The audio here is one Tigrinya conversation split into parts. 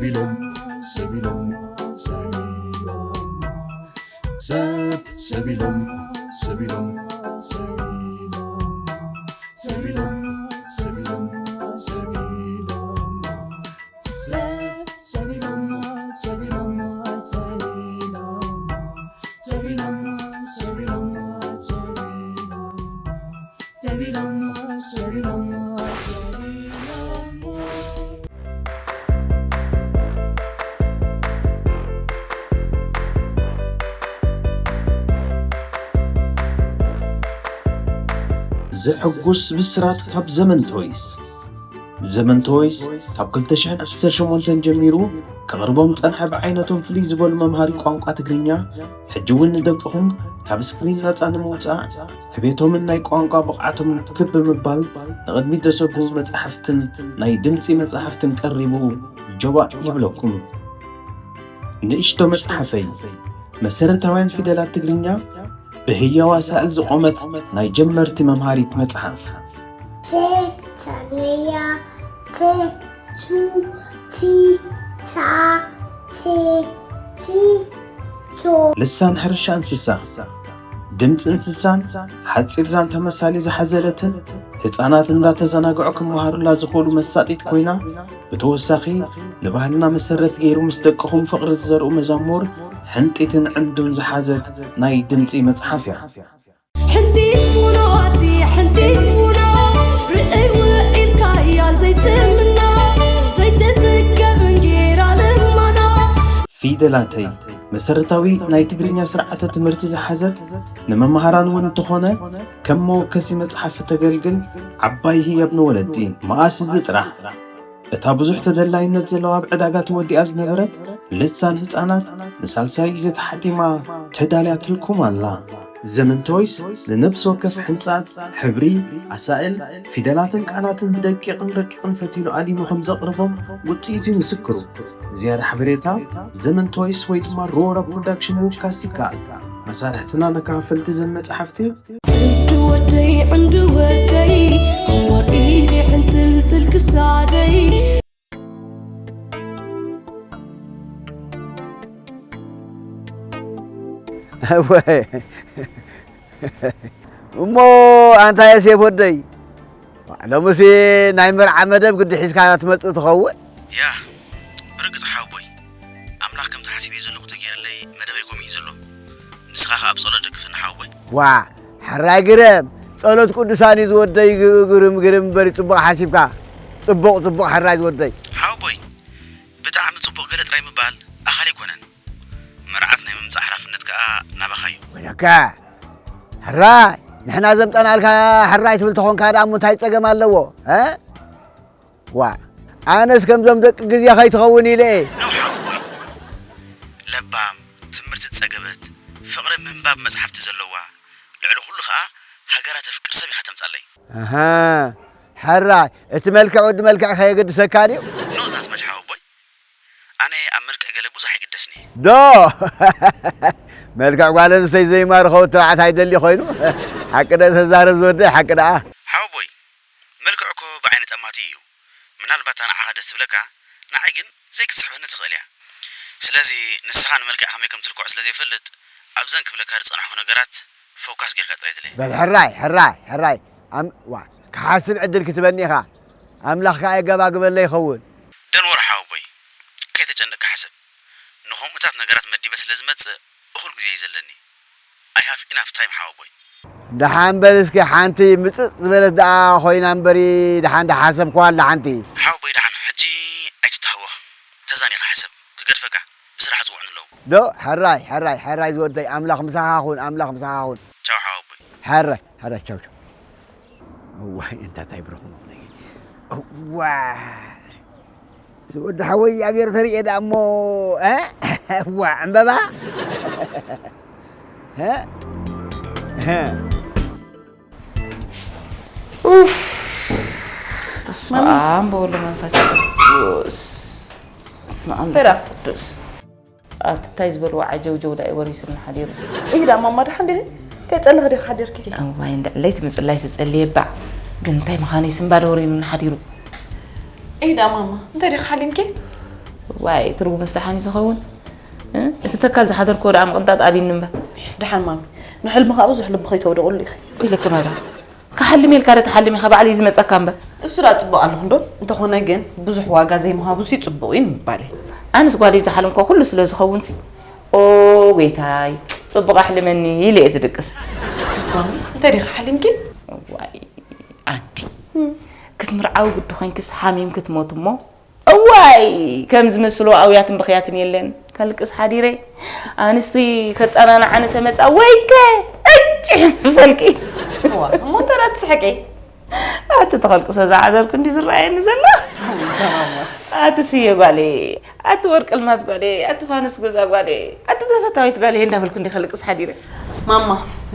ሰቢሎም፣ ሰቢሎም፣ ሰቢሎም፣ ሰብ፣ ሰቢሎም፣ ሰቢሎም፣ ሰቢሎም፣ ሰቢሎም፣ ሰቢሎም፣ ሰቢሎም፣ ሰብ፣ ሰቢሎም፣ ሰቢሎም፣ ሰቢሎም፣ ሰቢሎም፣ ሰቢሎም፣ ሰቢሎም፣ ሰቢሎም፣ ሰቢሎም፣ ሰቢሎም። ዘሐጉስ ብስራት ካብ ዘመን ቶይስ። ዘመን ቶይስ ካብ ክልተ ሽሕን ዓሰርተ ሸሞንተን ጀሚሩ ከቕርቦም ዝጸንሐ ብዓይነቶም ፍልይ ዝበሉ መምሃሪ ቋንቋ ትግርኛ፣ ሕጂ እውን ንደቅኹም ካብ ስክሪን ናጻ ንምውጻእ፣ ዕቤቶምን ናይ ቋንቋ ብቕዓቶምን ክብ ብምባል ንቕድሚት ዘሰጉሙ መጻሕፍትን ናይ ድምጺ መጻሕፍትን ቀሪቡ ጀዋእ ይብለኩም። ንእሽቶ መጽሓፈይ፣ መሰረታውያን ፊደላት ትግርኛ ብህያው ኣሳእል ዝቖመት ናይ ጀመርቲ መምሃሪት መጽሓፍ። ቸ፣ ቻነያ፣ ቸ፣ ቹ፣ ቺ፣ ቻ፣ ቼ፣ ቺ፣ ቾ። ልሳን ሕርሻ እንስሳ። ድምፂ እንስሳን ሓፂር ዛንታ መሳሊ ዝሓዘለትን ህፃናት እንዳተዘናግዑ ክመሃሩላ ዝኽእሉ መሳጢት ኮይና፣ ብተወሳኺ ንባህልና መሰረት ገይሩ ምስ ደቅኹም ፍቕሪ ዝዘርኡ መዛሙር ሕንጢትን ዕንዱን ዝሓዘት ናይ ድምፂ መፅሓፍ እያ። ሕንጢት ውኖ ኣቲ ሕንጢት ውኖ ርእይ ውዒልካያ ዘይትምና ዘይትጽገብ እንጌራ ልማና። ፊደላተይ መሰረታዊ ናይ ትግርኛ ስርዓተ ትምህርቲ ዝሓዘት፣ ንመምሃራን እውን እንተኾነ ከም መወከሲ መጽሓፍ እተገልግል ዓባይ ህያብ ንወለዲ። መኣስ እዚ ጥራሕ፣ እታ ብዙሕ ተደላይነት ዘለዋ ኣብ ዕዳጋ ተወዲኣ ዝነበረት ልሳን ህጻናት ንሳልሳይ ግዜ ተሓቲማ ተዳልያትልኩም ኣላ። ዘመን ቶይስ ንነፍሲ ወከፍ ሕንጻጽ፣ ሕብሪ፣ ኣሳእል፣ ፊደላትን ቃላትን ብደቂቕን ረቂቕን ፈቲኑ ኣሊሙ ከም ዘቕርቦም ውጽኢቱ እዩ ምስክሩ። ዝያዳ ሓበሬታ ዘመን ቶይስ ወይ ድማ ሮራ ፕሮዳክሽን ምውካስ ይከኣል። መሳርሕትና መከፋፈልቲ ዘን መጻሕፍቲ ዕንዱ ወደይ፣ ዕንዱ ወደይ፣ ዕንቦር ኢደ ሕንትልትል ክሳደይ። እወ። እሞ ኣንታ ዮሴፍ ወደይ፣ ሎምሲ ናይ መርዓ መደብ ግዲ ሒዝካ ትመጽእ ትኸውን? ያ፣ ብርግጽ ሓወቦይ፣ ኣምላኽ ከምቲ ሓሲበዮ ዘለኹ ተገይርለይ መደበይ ከምኡ እዩ ዘሎ። ንስኻ ኸኣ ብጸሎት ደግፈኒ ሓወቦይ። ዋ፣ ሕራይ ግርም፣ ጸሎት ቅዱሳን እዩ ዝወደይ። ግ-፣ ግርም፣ ግርም እምበር ጽቡቕ ሓሲብካ። ጽቡቕ፣ ጽቡቕ ሕራይ ዝወደይ። ሓወቦይ፣ ብጣዕሚ ጽቡቕ ገለ ጥራይ ምባል ኣኻሊ ኣይኮነን። መርዓት ናይ ምምጻእ ሓላፍነት ከኣ ናባኻ እዩ። ወለከ፣ ሕራይ፣ ንሕና ዘምጠናልካ ሕራይ ትብል ተኾንካ ደኣ እሞ እንታይ ጸገም ኣለዎ? እ? ዋ፣ ኣነስ ከምዞም ደቂ ግዜ ከይትኸውን ኢለ እየ። ነው ሓወቦይ። ለባም፣ ትምህርቲ ዝጸገበት፣ ፍቕሪ ምንባብ መጽሓፍቲ ዘለዋ፣ ልዕሊ ኩሉ ኸኣ ሃገራ ተፍቅር ሰብ ኢኻ ተምጻለይ። ኣሃ፣ ሕራይ፣ እቲ መልክዕ ወዲ መልክዕ ከየገድሰካ ድዩ? ኖ ዛት መች ሓወቦይ። ኣነ ኣብ መልክዕ ገለ ብዙሕ ኣይግደስን እየ። ዶ? መልክዕ ጓል ኣንስተይቲ ዘይማርኸ ወዲ ተባዕታይ ደሊ ኮይኑ? ሓቂ ዶ ተዛረብ ዝወደይ፣ ሓቂ ደኣ። ሓወቦይ፣ መልክዕ እኮ ብዓይኒ ጠማቲ እዩ። ምናልባት ንዓኻ ደስ ትብለካ፣ ንዓይ ግን ዘይክትስሕበኒ ትኽእል እያ። ስለዚ ንስኻ ንመልክዕ ከመይ ከም ትልክዖ ስለ ዘይፈልጥ፣ ኣብዘን ክብለካ ዝጸናሕኩ ነገራት ፎካስ ጌርካ ጥራይ ድለ። በል ሕራይ፣ ሕራይ፣ ሕራይ። ኣም-፣ ዋ፣ ክሓስብ ዕድል ክትበኒ ኢኻ። ኣምላኽ ከኣ የገባግበለይ ይኸውን። ደንወር ሓወቦይ፣ ከይተጨነቅካ ሕሰብ። ንኸምኡታት ነገራት መዲበ ስለ ዝመጽእ፣ እኹል ግዜ እዩ ዘለኒ። I have enough time ሓወቦይ። ደሓን በል እስኪ፣ ሓንቲ ምጽጽ ዝበለት ደኣ ኮይና እምበሪ፣ ደሓን ደሓሰብኩዋ ኣላ ሓንቲ። ሓወቦይ ደሓን፣ ሕጂ ኣይትተሃወኽ። ተዛኒኻ ሕሰብ፣ ክገድፈካ፣ ብስራሕ ጽውዑኒ ኣለዉ። ዶ፣ ሕራይ፣ ሕራይ፣ ሕራይ ዝወደይ፣ ኣምላኽ ምሳኻ ኹን፣ ኣምላኽ ምሳኻ ኹን። ቻው ሓወቦይ። ሕራይ፣ ሕራይ፣ ቻው፣ ቻው። እዋይ፣ እንታታይ ብረኹም ኹነይ። እዋይ። ዝወዲ ሓወይ ኣገይረ ተርእየ ደኣ እሞ፣ እ? ዋ፣ ዕምበባ? እ? እ? ኡፍ። በስመ ማሚ። ኣብ ወወልድ ወመንፈስ ቅዱስ። በስመ ኣብ እንታይ መንፈስ ደኣ? ቅዱስ። ኣቲ እንታይ ዝበልዎ ዓጀውጀው ደኣ እዩ ወሪሱና ሓዲሩ። ኢዳ ማማ ደሓን ዲኺ? ከይጸለኺ ዲኺ ሓዲርኪ? እዋይ፣ እንድዕለይ እቲ ምጽላይ ዝጸልየ ባዕ። ግን እንታይ ምዃኑ እዩ ስምባደ ወሪኑና ሓዲሩ። ኢዳ ማማ፣ እንታይ ዲኺ ሓሊምኪ? ዋይ ትርጉምስ ደሓን እዩ ዝኸውን? እ? እቲ ተካል ዝሓደርክዎ ደኣ ምቕንጣጥ ኣብይኒ እምበር። እሺ፣ ደሓን ማሚ። ንሕልሚ ከዓ ብዙሕ ልቢ ከይተውደቑሉ ኢኺ። ኢለኪ መብራ። ክሓልም ኢልካ ዶ ትሓልም ኢኻ፣ ባዕሉ እዩ ዝመጸካ እምበር። እሱ ደኣ ጽቡቕ ኣለኹ እንዶ። እንተኾነ ግን ብዙሕ ዋጋ ዘይምሃቡሲ ጽቡቕ እዩ ንምባል እየ። ኣነስ ጓለይ ዝሓለምኮ ኩሉ ስለ ዝኸውን ሲ። ኦ ጎይታይ፣ ጽቡቕ ኣሕልመኒ ኢለ እየ ዝድቅስ። ማሚ፣ እንታይ ዲኺ ሓሊምኪ? ዋይ ኣንቲ፣ ክትምርዓዊ ግዲ ኮይንክስ ሓሚም ክትሞት እሞ። እዋይ፣ ከም ዝመስሎ ኣውያትን ብኽያትን የለን። ከልቅስ ሓዲረ። ኣንስቲ ከጸናንዓኒ ተመጻ ወይከ እጭ ፈልቂ። እዋ፣ እሞ እንተ ደኣ ትስሕቂ? ኣቲ ተኸልቅሶ ዝዓዘርኩ እንዲ ዝረኣየኒ ዘሎ። ዘማሞስ። ኣቲ ስየ ጓሌ፣ ኣቲ ወርቂ ኣልማዝ ጓሌ፣ ኣቲ ፋኑስ ገዛ ጓሌ፣ ኣቲ ተፈታዊት ጓሌ እንዳበልኩ እንዲ ከልቅስ ሓዲረ። ማማ፣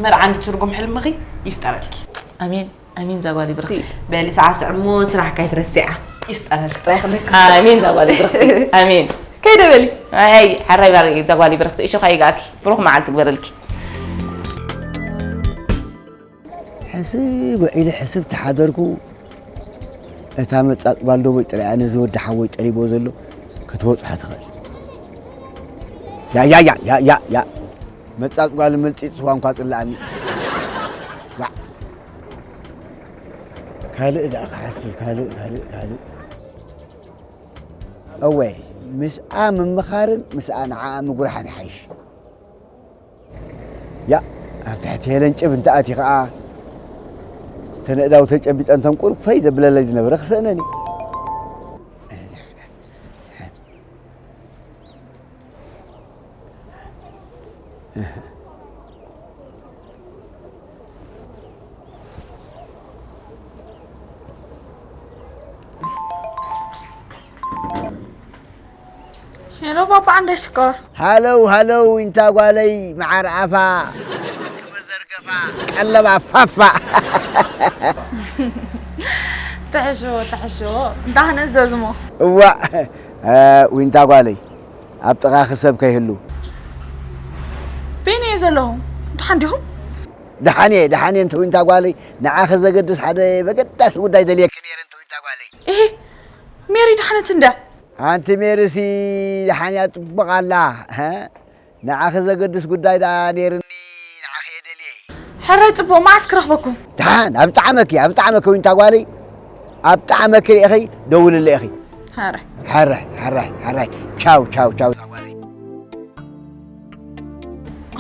መርዓ እንዲ ትርጉም ሕልምኺ ይፍጠረልኪ። ኣሜን። ኣሜን ዛጓሊ ብርኽቲ። በሊ ሰዓስዕ እሞ ስራሕ ካይትረስዓ። ይፍጠረልኪ ጥራይ ክብለኪ። ኣሜን ዛጓሊ ብርኽቲ። ኣሜን። ከይደ በሊ። ኣይ፣ ሓራይ ባር ዛጓሊ ብርኽቲ። እሾኻ ይጋኪ። ብሩኽ መዓልቲ ግበረልኪ። ሕስብ ውዒለ ሕስብ ተሓደርኩ። እታ መጻጽ ጓል ደቦይ ጥራይ ነዚ ወዲ ሓወይ ጠሊቦ ዘሎ ክትበጽሖ ትኽእል። ያ፣ ያ፣ ያ፣ ያ፣ ያ፣ ያ። መጻጽ ጓል መልጺጽ ስዋ እንኳ ጽላእኒ። ዋዕ። ካልእ ደኣ ክሓስብ፣ ካልእ፣ ካልእ፣ ካልእ። እወ፣ ምስኣ ምምኻርን ምስኣ ንዓኣ ምጉራሕን ይሓይሽ። ያ፣ ኣብ ትሕቲ ሄለን ጭብ እንተ ኣትዩ ኸኣ፣ እተን ኣእዳው ተጨቢጠን ተንቁርፈይ ዘብለለይ ዝነበረ ክስእነን እዩ። ሄሎ ባባ፣ ዓንደ ሽኮር። ሃለው፣ ሃለው፣ ዊንታ ጓለይ፣ መዓር ኣፋ፣ ክበ ዘርገፋ፣ ቀለባ ፋፋ። ትሕሽዎ፣ ትሕሽዎ። እንዳ ክንእዘዝ እሞ። እዋእ፣ እ፣ ዊንታ ጓለይ፣ ኣብ ጥቓኺ ሰብ ከይህሉ። በይነይ እየ ዘለኹ። ደሓን ዲኹም? ደሓን እየ፣ ደሓን እየ፣ እንተ ዊንታ ጓለይ፣ ንዓኺ ዘገድስ ሓደ በገዳሲ ጉዳይ ደልየኪ ነይረ፣ እንተ ዊንታ ጓለይ። እሂ፣ ሜሪ ደሓነት እንድያ? ኣንቲ ሜሪሲ ደሓን እያ፣ ጽቡቕ ኣላ። ሀ? ንዓኺ ዘገድስ ጉዳይ ደኣ ነይርኒ፣ ንዓኺ እየ ደልየ። ሕራይ ጽቡቕ፣ መዓስ ክረኽበኩም? ደሓን፣ ኣብ ጣዕመኪ፣ ኣብ ጣዕመኪ ዊንታ ጓለይ፣ ኣብ ጣዕመኪ ርኢኺ ደውልለ ኢኺ። ሕራይ። ሕራይ፣ ሕራይ፣ ሕራይ። ቻው፣ ቻው፣ ቻው፣ ዛጓለይ።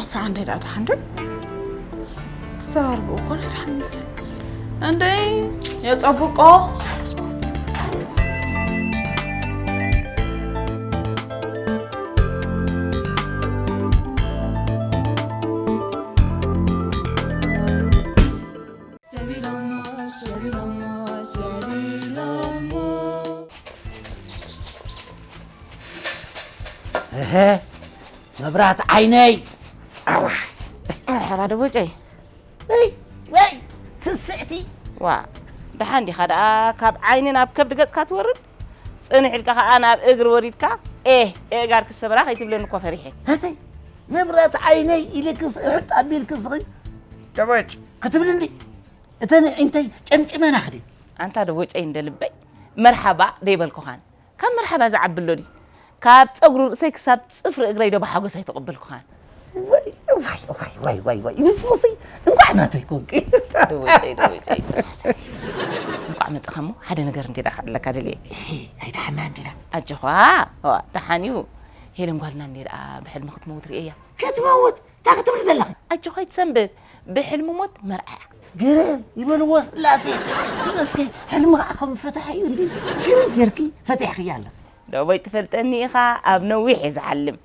ኣፍራ እንደ ዳዳ ሓንደ ዝተራርቡ እኮ ናይ ደሓንስ እንደ የጸብቆ። ሰቢሎሞ፣ ሰቢሎሞ፣ ሰቢሎሞ። እህ፣ መብራት ዓይነይ። ኣዋ። መርሓባ ደቦጨይ። ወይ፣ ወይ፣ ስስዕቲ። ዋ፣ ደሓን ዲኻ ደኣ ካብ ዓይኒ ናብ ከብዲ ገጽካ ትወርድ? ጽንሕ ኢልካ ኸኣ ናብ እግሪ ወሪድካ፣ ኤህ፣ ኤእጋር ክሰበራ ከይትብለኒ እኮ ፈሪሐ። ሃተይ፣ መብራት ዓይነይ ኢልክስ እሕጥ ኣቢልክስ ኺ ደቦጭ ክትብልኒ? እተን ኣዒንተይ ጨምጭመን ኣኽዲ። ኣንታ ደቦጨይ እንደ ልበይ፣ መርሓባ ደይበልኩኻን። ካብ መርሓባ ዝዓቢ ኣሎ ድዩ? ካብ ጸጉሪ ርእሰይ ክሳብ ጽፍሪ እግረይ ዶ ብሓጎስ ኣይተቐበልኩኻን? ዋይ፣ ዋይ፣ ዋይ፣ ዋይ፣ ዋይ፣ ዋይ። ንስኺ እንቋዕ ናተይ ኮንኪ። ደቦጨይ፣ ደቦጨይ፣ ጽናሕሰይ። እንቋዕ መጻኻ እሞ ሓደ ነገር እንዲዳ ክዕለካ ደልየ። እሂ፣ ኣይደሓና እንዲዳ። ኣጆኻ፣ ዋ፣ ደሓን እዩ። ሄለን ጓልና እንዲዳ ብሕልሚ ክትመውት ርእየያ። ክትመውት? እንታይ ክትብሊ ዘለኺ? ኣጆኻ ኣይትሰንብድ። ብሕልሚ ሞት መርዓ እያ። ግርም ይበልዎ ስላሴ። ስም እስከ ሕልሚ ኸዓ ከም ፈታሒ እዩ እንዲ ግርም ጌርኪ ፈቲሕኽያ ኣለኺ። ደቦይ ትፈልጠኒ ኢኻ፣ ኣብ ነዊሕ እየ ዝሓልም።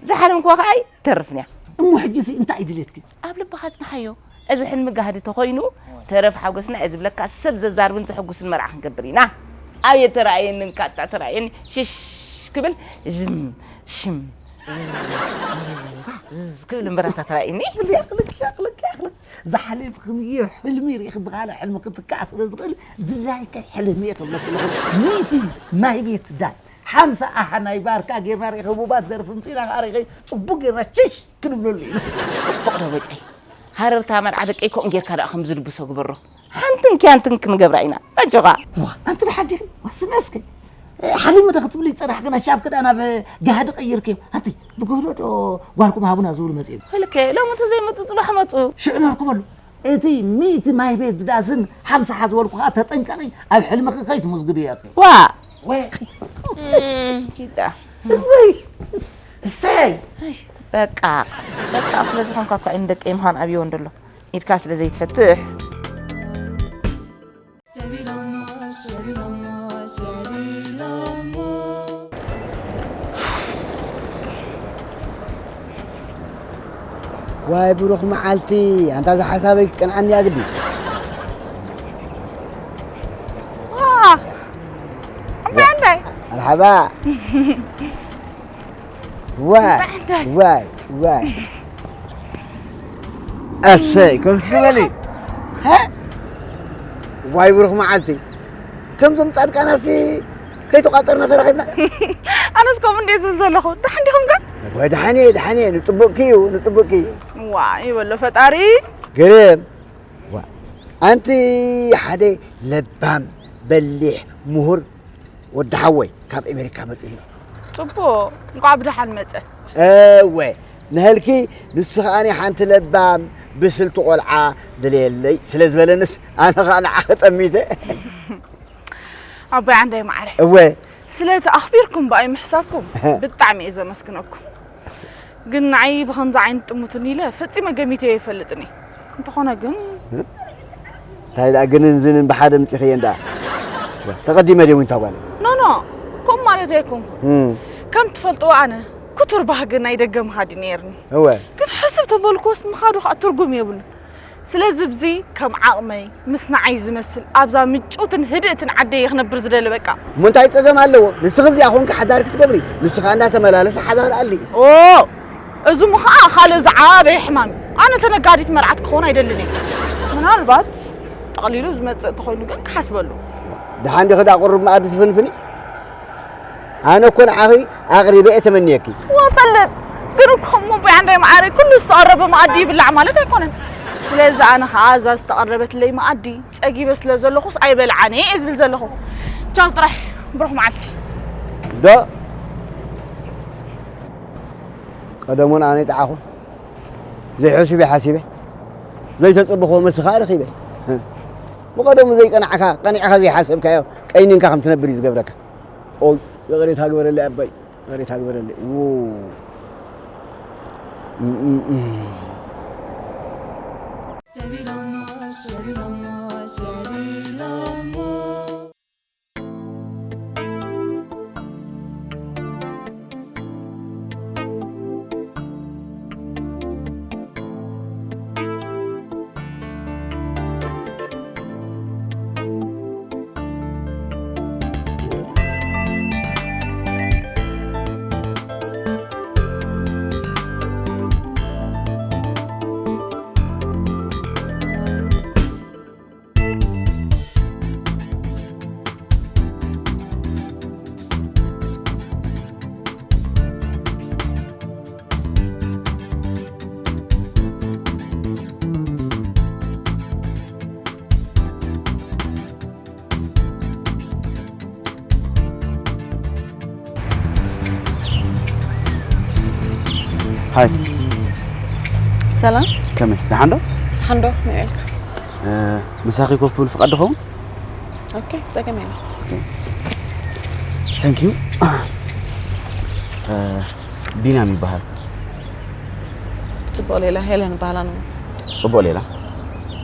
ዝሓለምክዋ ኸዓ ኣይተርፍን እያ። እሞ ሕጂሲ እንታይ እዩ ድሌትኪ? ኣብ ልብኻ ኣጽንሓዮ። እዚ ሕልሚ ጋህዲ ተኾይኑ፣ ተረፍ ሓጎስና እየ ዝብለካ፣ ሰብ ዘዛርብን ዘሐጉስን መርዓ ክንገብር ኢና። ኣብ የተራእየኒ እንካታ ተራእየኒ፣ ሽሽ ክብል፣ ዝም፣ ሽም፣ ዝዝ ክብል እምበራታ ተራእየኒ። ያኽልክ፣ ያኽልክ፣ ያኽልክ። ዝሓለፍክዮ ሕልሚ ርኢኺ ብኻልእ ሕልሚ ክትካእ ስለ ዝኽእል፣ ድላይካ ሕልሚ እየ ክብለኪ ኣለኹ። ሚእቲ ማይ ቤት ዳስ፣ ሓምሳ ኣሓ ናይ ባርካ ጌርና ርኢኺ፣ ህቡባት ደርፊ ምጺና ከኣ ርኢኺ፣ ጽቡቕ ጌርና ሽሽ ክንብለሉ ኢና። ጽቡቕ ዶ በጸይ? ሃረርታ መርዓ ደቀይ ከምኡ ጌርካ ደኣ ከም ዝልብሶ ግበሮ። ሓንትን ኪያንትን ክንገብራ ኢና። ኣጆኻ። ዋ፣ ኣንቲ ደሓን ዲኺ? ዋ፣ ስሚ እስከ። ሓሊሙ ዶ ክትብሊ ይጸራሕ ግና ሻብ ክዳን ኣብ ጋህዲ ቀይርክዮ። ኣንቲ ብግህዶ ዶ ጓልኩም ሃቡና ዝብሉ መጺኦም። ህልከ ሎሚ እንተዘይመጹ ጽባሕ መጹ። ሽዑ ነርኩበሉ። እቲ ሚእቲ ማይ ቤት ዳስን ሓምሳ ሓ ዝበልኩ ኸኣ ተጠንቀቒ፣ ኣብ ሕልምኺ ከይትምዝግብዮ ኢኺ። ዋ! ወይ! እም፣ ኪዳ። ወይ! እሰይ! በቃ፣ በቃ፣ ስለዚ ኸንኳ እኳ እየ ንደቀይ ምዃን ኣብዮ እንደሎ። ኢድካ ስለ ዘይትፈትሕ። ዋይ ብሩኽ መዓልቲ፣ ኣንታ እዛ ሓሳበይ ክትቀንዓኒ እያ ግዲ። ዋ! እምበይ ኣንታይ? መርሓባ። ዋይ፣ እንታይ? ዋይ፣ ዋይ። ኣሰይ፣ ከምስ ግበሊ። ሃ? ዋይ ብሩኽ መዓልቲ። ከምዞም ጻድቃናሲ ከይተቋጸርና ተራኺብና። ኣነስ ከምኡ እንድየ ዝብል ዘለኹ። ደሓን ዲኹም ከ? ወይ ደሓን እየ፣ ደሓን እየ። ንጽቡቕኪ እዩ፣ ንጽቡቕኪ። ዋ፣ ይበሎ ፈጣሪ። ግርም። ዋ፣ ኣንቲ ሓደ ለባም፣ በሊሕ፣ ምሁር ወዲ ሓወይ ካብ ኣሜሪካ መጺኡ ኣሎ። ጽቡቕ፣ እንቋዕ ብደሓን መጸ። እወ፣ ንሀልኪ ንሱ ኸኣኒ ሓንቲ ለባም ብስልቲ ቆልዓ ድልየለይ ስለ ዝበለንስ ኣነ ኸኣ ንዓኺ ጠሚተ። ኣቦይ ዓንዳይ ማዕረ። እወ። ስለቲ ኣኽቢርኩም ብኣይ ምሕሳብኩም ብጣዕሚ እየ ዘመስግነኩም። ግን ንዓይ ብኸምዚ ዓይነት ጥሙትን ኢለ ፈጺመ ገሚተዮ ኣይፈልጥን እየ። እንተኾነ ግን እንታይ ደኣ ግንን ዝንን ብሓደ ምጺኽየን ደኣ? ተቐዲመ ድየ ዊንታ ጓለይ? ኖ፣ ኖ፣ ከምኡ ማለት ኣይኮንኩን። እም። ከም ትፈልጥዎ ኣነ ክቱር ባህጊ ናይ ደገ ምኻድ እዩ ነይርኒ። እወ። ግን ሕስብ ተበልኩዎስ ምኻዱ ኸኣ ትርጉም የብሉን። ስለዚ ብዚ ከም ዓቕመይ ምስ ንዓይ ዝመስል ኣብዛ ምጭውትን ህድእትን ዓደይ እየ ክነብር ዝደሊ በቃ። እሞ እንታይ ጸገም ኣለዎ? ንስኺ እዚኣ ኾንኪ ሓዳር ክትገብሪ፣ ንሱ ኸኣ እንዳተመላለሰ ሓዳር ኣሊ። ኦ! እዚ እሞ ኸኣ ካልእ ዝዓበየ ሕማም እዩ። ኣነ ተነጋዲት መርዓት ክኸውን ኣይደልን እየ። ምናልባት ጠቕሊሉ ዝመጽእ እንተኾይኑ ግን ክሓስበሉ። ደሓን ዲኺ ደኣ ቁሩብ መኣዲ ትፍንፍኒ? ኣነ እኮ ንዓኺ ኣቕሪበ እየ ተመንየኪ። ወፈልጥ ግን እኮ እሞ ኣቦይ ዓንዳይ መዓረይ ኩሉ ዝተቐረበ መኣዲ ይብላዕ ማለት ኣይኮነን። ስለዚ ኣነ ኸኣ እዛ ዝተቐረበትለይ መኣዲ ጸጊበ ስለ ዘለኹስ ኣይበልዓን እየ ዝብል ዘለኹ። ቻው ጥራሕ ብሩኽ መዓልቲ። ዶ ቀደሙን ኣነ ይጥዓኹ ዘይሕሱብ እየ ሓሲበ ዘይተጸበኽዎ መልሲ ኸኣ ረኺበ። ብቐደሙ ዘይቀናዕካ ቀኒዕካ ዘይሓሰብካዮ ቀይኒንካ ከም ትነብር እዩ ዝገብረካ። ኦይ ይቕሬታ ግበረለይ ኣባይ፣ ይቕሬታ ግበረለይ። ው። እም፣ እም፣ እም። ሃይ። ሰላም። ከመይ? ደሓን ዶ? ደሓን ዶ? መን ኢልካ? እ፣ ምሳኺ ኮፍ ክብል ፍቓድ ዶ ኸውን? ኦኬ፣ ጸገም የለን። ኦኬ። ታንክ ዩ። እ፣ ቢንያም ይበሃል። ጽቡቕ ሌላ፣ ሄለን እበሃል ኣነ። ጽቡቕ ሌላ።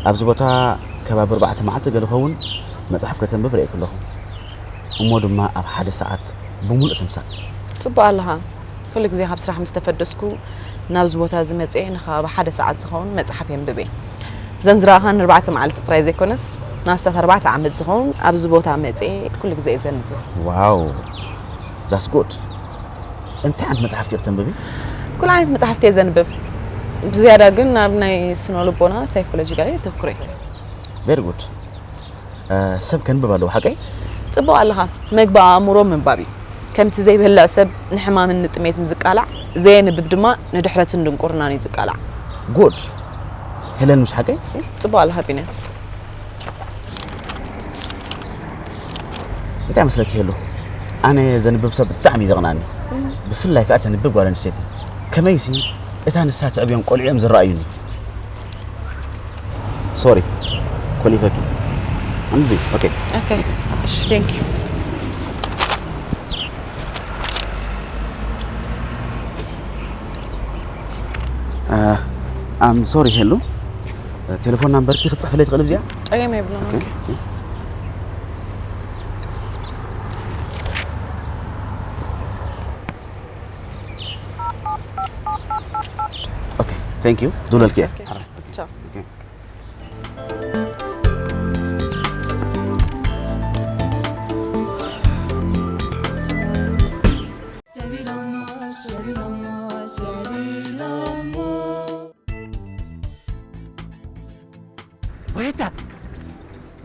ኣብዚ ቦታ ከባቢ ኣርባዕተ መዓልቲ ገለ ኸውን መጽሓፍ ከተንብብ ርእየኪ ኣለኹ። እሞ ድማ ኣብ ሓደ ሰዓት ብምሉእ ተምሳጥ። ጽቡቕ ኣለኻ። ኩሉ ግዜ ካብ ስራሕ ምስ ተፈደስኩ ናብዚ ቦታ እዚ መጽየ ንከባቢ ሓደ ሰዓት ዝኸውን መጽሓፍ የንብብ እየ። እዘን ዝረኣኻኒ ኣርባዕተ መዓልቲ ጥራይ ዘይኮነስ ንኣስታት ኣርባዕተ ዓመት ዝኸውን ኣብዚ ቦታ መጽየ ኩሉ ግዜ እየ ዘንብብ። ዋው! That's good። እንታይ ዓይነት መጽሓፍቲ ኢኺ ተንብቢ? ኩሉ ዓይነት መጽሓፍቲ እየ ዘንብብ። ብዝያዳ ግን ናብ ናይ ስነ ልቦና፣ ሳይኮሎጂ ገለ የተኩረ እየ። Very good። እ፣ ሰብ ከንብብ ኣለዎ፣ ሓቀይ? ጽቡቕ ኣለኻ። መግቢ ኣእምሮ ምንባብ እዩ። ከምቲ ዘይበልዕ ሰብ ንሕማምን ንጥሜትን ዝቃላዕ፣ ዘየንብብ ድማ ንድሕረትን ድንቁርናን እዩ ዝቃላዕ። ጉድ። ሄለን፣ ምሽ ሓቀይ? ጽቡቕ ኣለኻ ቢንያም። እንታይ መስለኪ ሄሉ? ኣነ ዘንብብ ሰብ ብጣዕሚ እዩ ዘቕናኒ፣ ብፍላይ ከዓ ተንብብ ጓል ኣንስተይቲ። ከመይሲ እታ ንሳ ትዕብዮም ቆልዑ እዮም ዝረኣዩኒ። ሶሪ፣ ኮሊፈኪ። ኣንብቢ። ኦኬ። Okay. እሺ፣ thank you. ኣም ሶሪ ሄሉ፣ ቴሌፎን ናምበርኪ ክትፅሕፍለይ ትኽእል እዚኣ? ጸገም የብሉን። Okay. Okay, thank you. ዱለልኪ። Okay. ቻው። ወይታ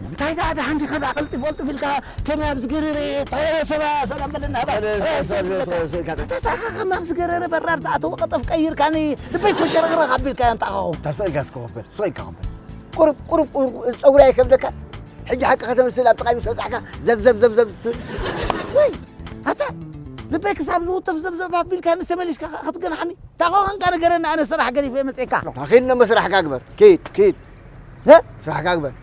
እንታይ ደኣ ደሓን ዲኻ ደኣ ቀልጢፍ ቀልጢፍ ኢልካ ከመይ ኣብዚ ገረረ ታዲያ ሰባ ሰላም በለና ሃባ ሰላም፣ ሰላም፣ ሰላም፣ ሰላም፣ ሰላም። ታታኻ ከም ኣብዚ ገረረ በራር ዝኣተወ ቀጠፍ ቀይርካኒ ልበይ ኮሸረግረግ ኣቢልካ እንታኻኹ ተስእልካ እስከ ወበር ስቕ ኢልካ ወበር ቁርብ ቁርብ ቁርብ ጸጉሪ ኣይከብደካ ሕጂ ሓቂ ከተምስል ኣብ ጥቓይ ምስ በጻሕካ ዘብዘብ ዘብዘብ ትብል ወይ ኣታ ልበይ ክሳብ ዝውጥፍ ዘብዘብ ኣቢልካ ንስ ተመሊስካ ክትገናሓኒ ታኾኸንካ ነገረና ኣነ ስራሕ ገዲፈ መፅእካ ታኺድ ነሞ ስራሕካ ግበር ኪድ ኪድ እ? ስራሕካ ግበር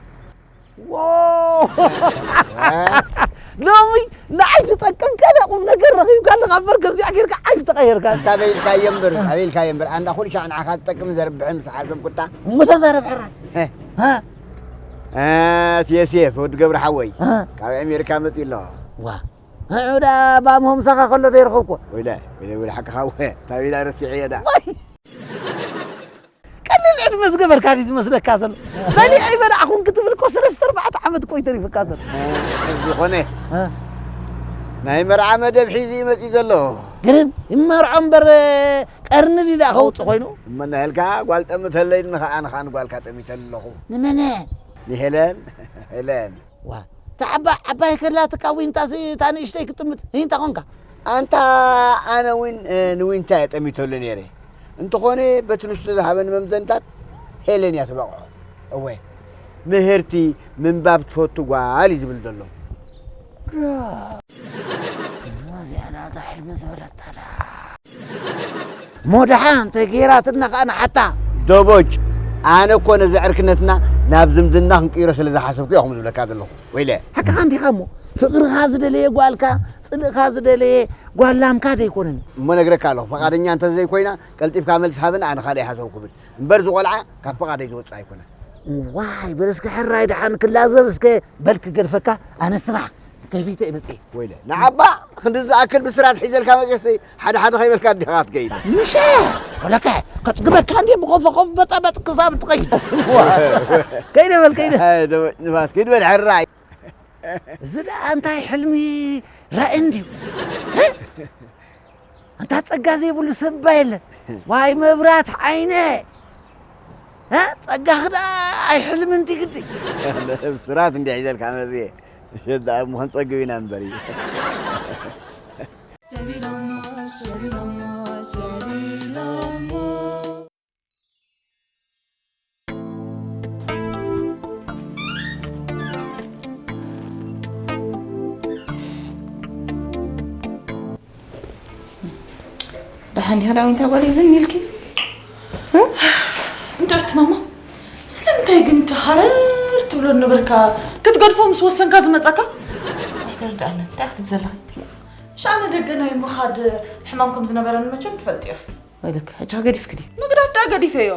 ሎሚ ንዓይ ትጠቅም ገለ ቁም ነገር ረኺብካ ኣለኻ እምበር ከምዚኣ ጌርካ ዓይ ተቐየርካ እንታ በይልካዮ እምበር ኣበይልካዮ እምበር ኣንዳ ኩሉ ሻዕ ንዓኻ ትጠቅም ዘርብሕን ምስ ሓሰብኩታ እሞ ተዛረብ ሕራይ እ። እ? ኣት የሴፍ ወዲ ገብረ ሓወይ እ? ካብ ኣሜሪካ መፂ ኣሎ ዋ ንዑ ዳ ባም ሆምሳኻ ከሎ ዶ ይረኸብኩ ወይለ ወይለ ወይለ ሓቅኻ ወ ታቢላ ረሲዐዮ ዳ ቀሊል ዕድመ ዝገበርካ ድዩ ዝመስለካ ዘሎ በሊዐ ይበላዕኹም ክትብል እኮ ሰለስተ ኣርባዕተ ዓመት እኮ እዩ ተሪፍካ ዘሎ ዝኾነ ናይ መርዓ መደብ ሒዙ እዩ መፂ ዘሎ ግርም ይመርዖ እምበር ቀርኒ ድዩ ደኣ ከውፅእ ኮይኑ እመናሃልካ ጓል ጠምተለይ ንኸዓ ንኸዓ ንጓልካ ጠሚተሉ ኣለኹ ንመነ ንሄለን ሄለን ዋ እታ ዓባ ዓባይ ከላትካ ዊንታሲ እታ ንእሽተይ ክጥምት እንታይ ኮንካ ኣንታ ኣነ እውን ንዊንታ እየ ጠሚተሉ ነይረ እንተኾነ በቲ ንሱ ዝሃበኒ መምዘንታት ሄለን እያ ትበቕዖ እወ ምህርቲ ምንባብ ትፈቱ ጓል እዩ ዝብል ዘሎ ሞድሓ እንተ ጌራትና ከዓ ንሓታ ደቦጭ ኣነ እኮ ነዚ ዕርክነትና ናብ ዝምድና ክንቅይሮ ስለ ዝሓሰብኩ እየ ከምኡ ዝብለካ ዘለኹ ወይለ ሓቅኻ እንዲኻ እሞ ፍቕርኻ ዝደለየ ጓልካ ፅልእኻ ዝደለየ ጓላምካ ደይኮነን እሞ ነግረካ ኣለኹ ፈቓደኛ እንተዘይኮይና ቀልጢፍካ መልስ ሃበኒ ኣነ ካልእ ይሓሰብ ክብል እምበር ዝቆልዓ ካብ ፈቓደይ ዝወፅእ ኣይኮነን ዋይ በል እስከ ሕራይ ደሓን ክላዘብ እስከ በል ክገድፈካ ኣነ ስራሕ ከፊተ እየ መፅእ ወይለ ንዓባ ክንዲ ዝኣክል ብስራት ሒዘልካ መፅእሲ ሓደ ሓደ ከይበልካ ኣዲኻ ክትከይድ ምሸ ወለከ ከፅግበካ እንዲ ብኮፈኮፍ በጠበጥ ክሳብ ትኸይድ ከይደ በል ከይደ ንፋስ ኪድ በል ሕራይ እዚ ደኣ እንታይ ሕልሚ ራእይ እንድዩ ኣንታ ጸጋ ዘይብሉ ሰብ እባ የለን ዋይ መብራት ዓይነ እ? ጸጋኺ ደኣ ኣይሕልምን ቲ ግዲ ስራት እንዲ ሒዘልካ መፅየ ሸዳ እሞ ክንፀግብ ኢና እምበር እዩ ደሓን ዲኻ ዳዊንታ ጓል ዝን ኢልኪ እንድዕቲ ማማ ስለምንታይ ግን ተሃረር ትብሎ ነበርካ ክትገድፎ ምስ ወሰንካ ዝመጻካ ኣይተረድኣንን እንታይ ክትብ ዘለኺ ሻነ ደገ ናይ ምኻድ ሕማም ከም ዝነበረን መቸም ትፈልጢ ኢኺ ወይልክ ሕጂ ገዲፍክ ድዩ ምግዳፍ ዳ ገዲፈዮ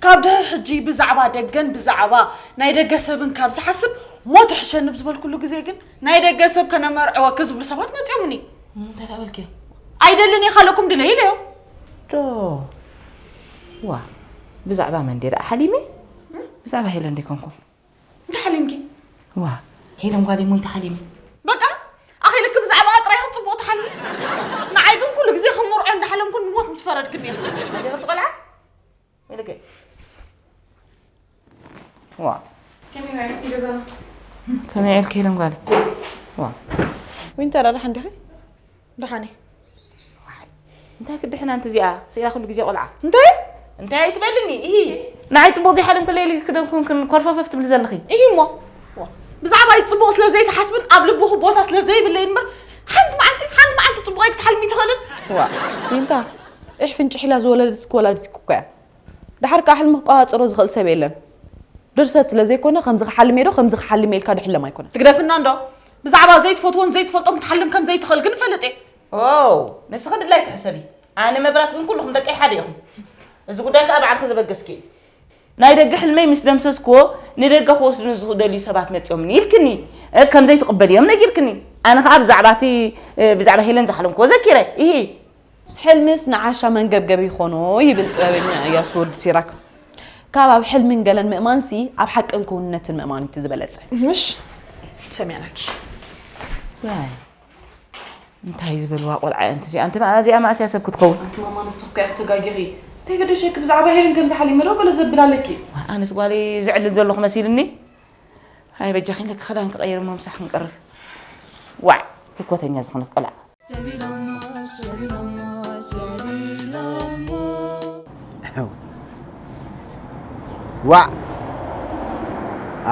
ካብ ድሕር ሕጂ ብዛዕባ ደገን ብዛዕባ ናይ ደገ ሰብን ካብ ዝሓስብ ሞት ሕሸኒ ብዝበልኩሉ ግዜ ግን ናይ ደገ ሰብ ከነመርዕወኪ ዝብሉ ሰባት መፅኦምኒ እንታይ ዳ በልክዮ ኣይደልን እየ ካልኦኩም ድለይ ኢለዮ ዶ ዋ ብዛዕባ መን ድየ ደኣ ሓሊመ ብዛዕባ ሄለን ደይኮንኩ እንታይ ሓሊምኪ ዋ ሄለን ጓለይ ሞይታ ሓሊመ በቃ ኣኺልኪ ብዛዕባ ጥራይ ክትፅቡቕ ትሓልሚ ንዓይ ግን ኩሉ ግዜ ከም መርዖ እንዳሓለምኩ ንሞት ምስ ፈረድክኒ ኢኺ ኣዴኺ ትቆልዓ ኢልከ ዋ ከመይ ዕልኪ ሄለን ጓለይ ዋ ዊንታ ዳዳ ሓንዲኺ ድኻኒ እንታይ ክድሕና እንተ እዚኣ ስኢላ ኩሉ ግዜ ቆልዓ እንታይ እንታይ ኣይትበልኒ ኢሂ ንዓይ ፅቡቅ ዘይሓለም ክለይል ክደንኩን ኮርፈፈፍ ትብል ዘለኺ ኢሂ እሞ ብዛዕባ ይፅቡቅ ስለ ዘይትሓስብን ኣብ ልብኹ ቦታ ስለ ዘይብለይ እምበር ሓንቲ መዓልቲ ባይ ክትሓልሚ ትኽእልን? ዋ፣ ዊንታ፣ ዒሕ ፍንጭሕ ኢላ ዝወለደትኪ ወላዲትኪ እኮ እያ። ድሓር ከኣ ሕልሚ ክቆጻጸሮ ዝኽእል ሰብ የለን። ድርሰት ስለ ዘይኮነ፣ ከምዚ ክሓልም እየ ዶ፣ ከምዚ ክሓልም እየ ኢልካ ድሕለም ኣይኮነን። ትግደፍና እንዶ? ብዛዕባ ዘይትፈትዎን ዘይትፈልጦን ክትሓልም ከም ዘይትኽእል ግን እፈልጥ እየ። ኦ፣ ንስኺ ድላይኪ ሕሰቢ። ኣነ መብራት ግን ኩልኹም ደቀይ ሓደ ኢኹም። እዚ ጉዳይ ከኣ ባዕልኺ ዘበገስኪ እዩ። ናይ ደገ ሕልመይ ምስ ደምሰስክዎ፣ ንደገ ክወስዱኒ ዝደልዩ ሰባት መጺኦምኒ ኢልክኒ፣ እ፣ ከም ዘይትቕበልዮም ነጊርክኒ። ኣነ ከኣ ብዛዕባ እቲ፣ እ፣ ብዛዕባ ሄለን ዝሓለምክዎ ዘኪረ። ኢሂ። ሕልምስ ንዓሻ መንገብገቢ ይኾኖ ይብል ጥበበኛ እያሱ ወዲ ሲራክ። ካብ ኣብ ሕልምን ገለን ምእማንሲ፣ ኣብ ሓቅን ክውንነትን ምእማን እዩ እቲ ዝበለጸ። ምሽ ሰሚዕናኪ። ዋይ፣ እንታይ ዝበልዋ ቆልዓ እያ እንተ እዚኣ? ኣንቲ መኣ-፣ እዚኣ መኣስያ ሰብ ክትከውን? ኣንቲ ማማ፣ ንስኺ እኮ ኢኺ ተጋጊኺ። እንታይ ገደሸኪ? ብዛዕባ ሄለን ከምዚ ሓሊመ ዶ ገለ ዘብል ኣለኪ? ኣነስ ጓለይ ዘዕልል ዘለኹ መሲልኒ። ኣይ በጃኺ፣ ለኪ ክዳን ክቐይር እሞ ምሳሕ ክንቀርብ። ዋዕ፣ ህኮተኛ ዝኾነት ቆልዓ። ሰቢሎሞ፣ ሰቢሎሞ፣ ሰቢሎሞ። ዋዕ!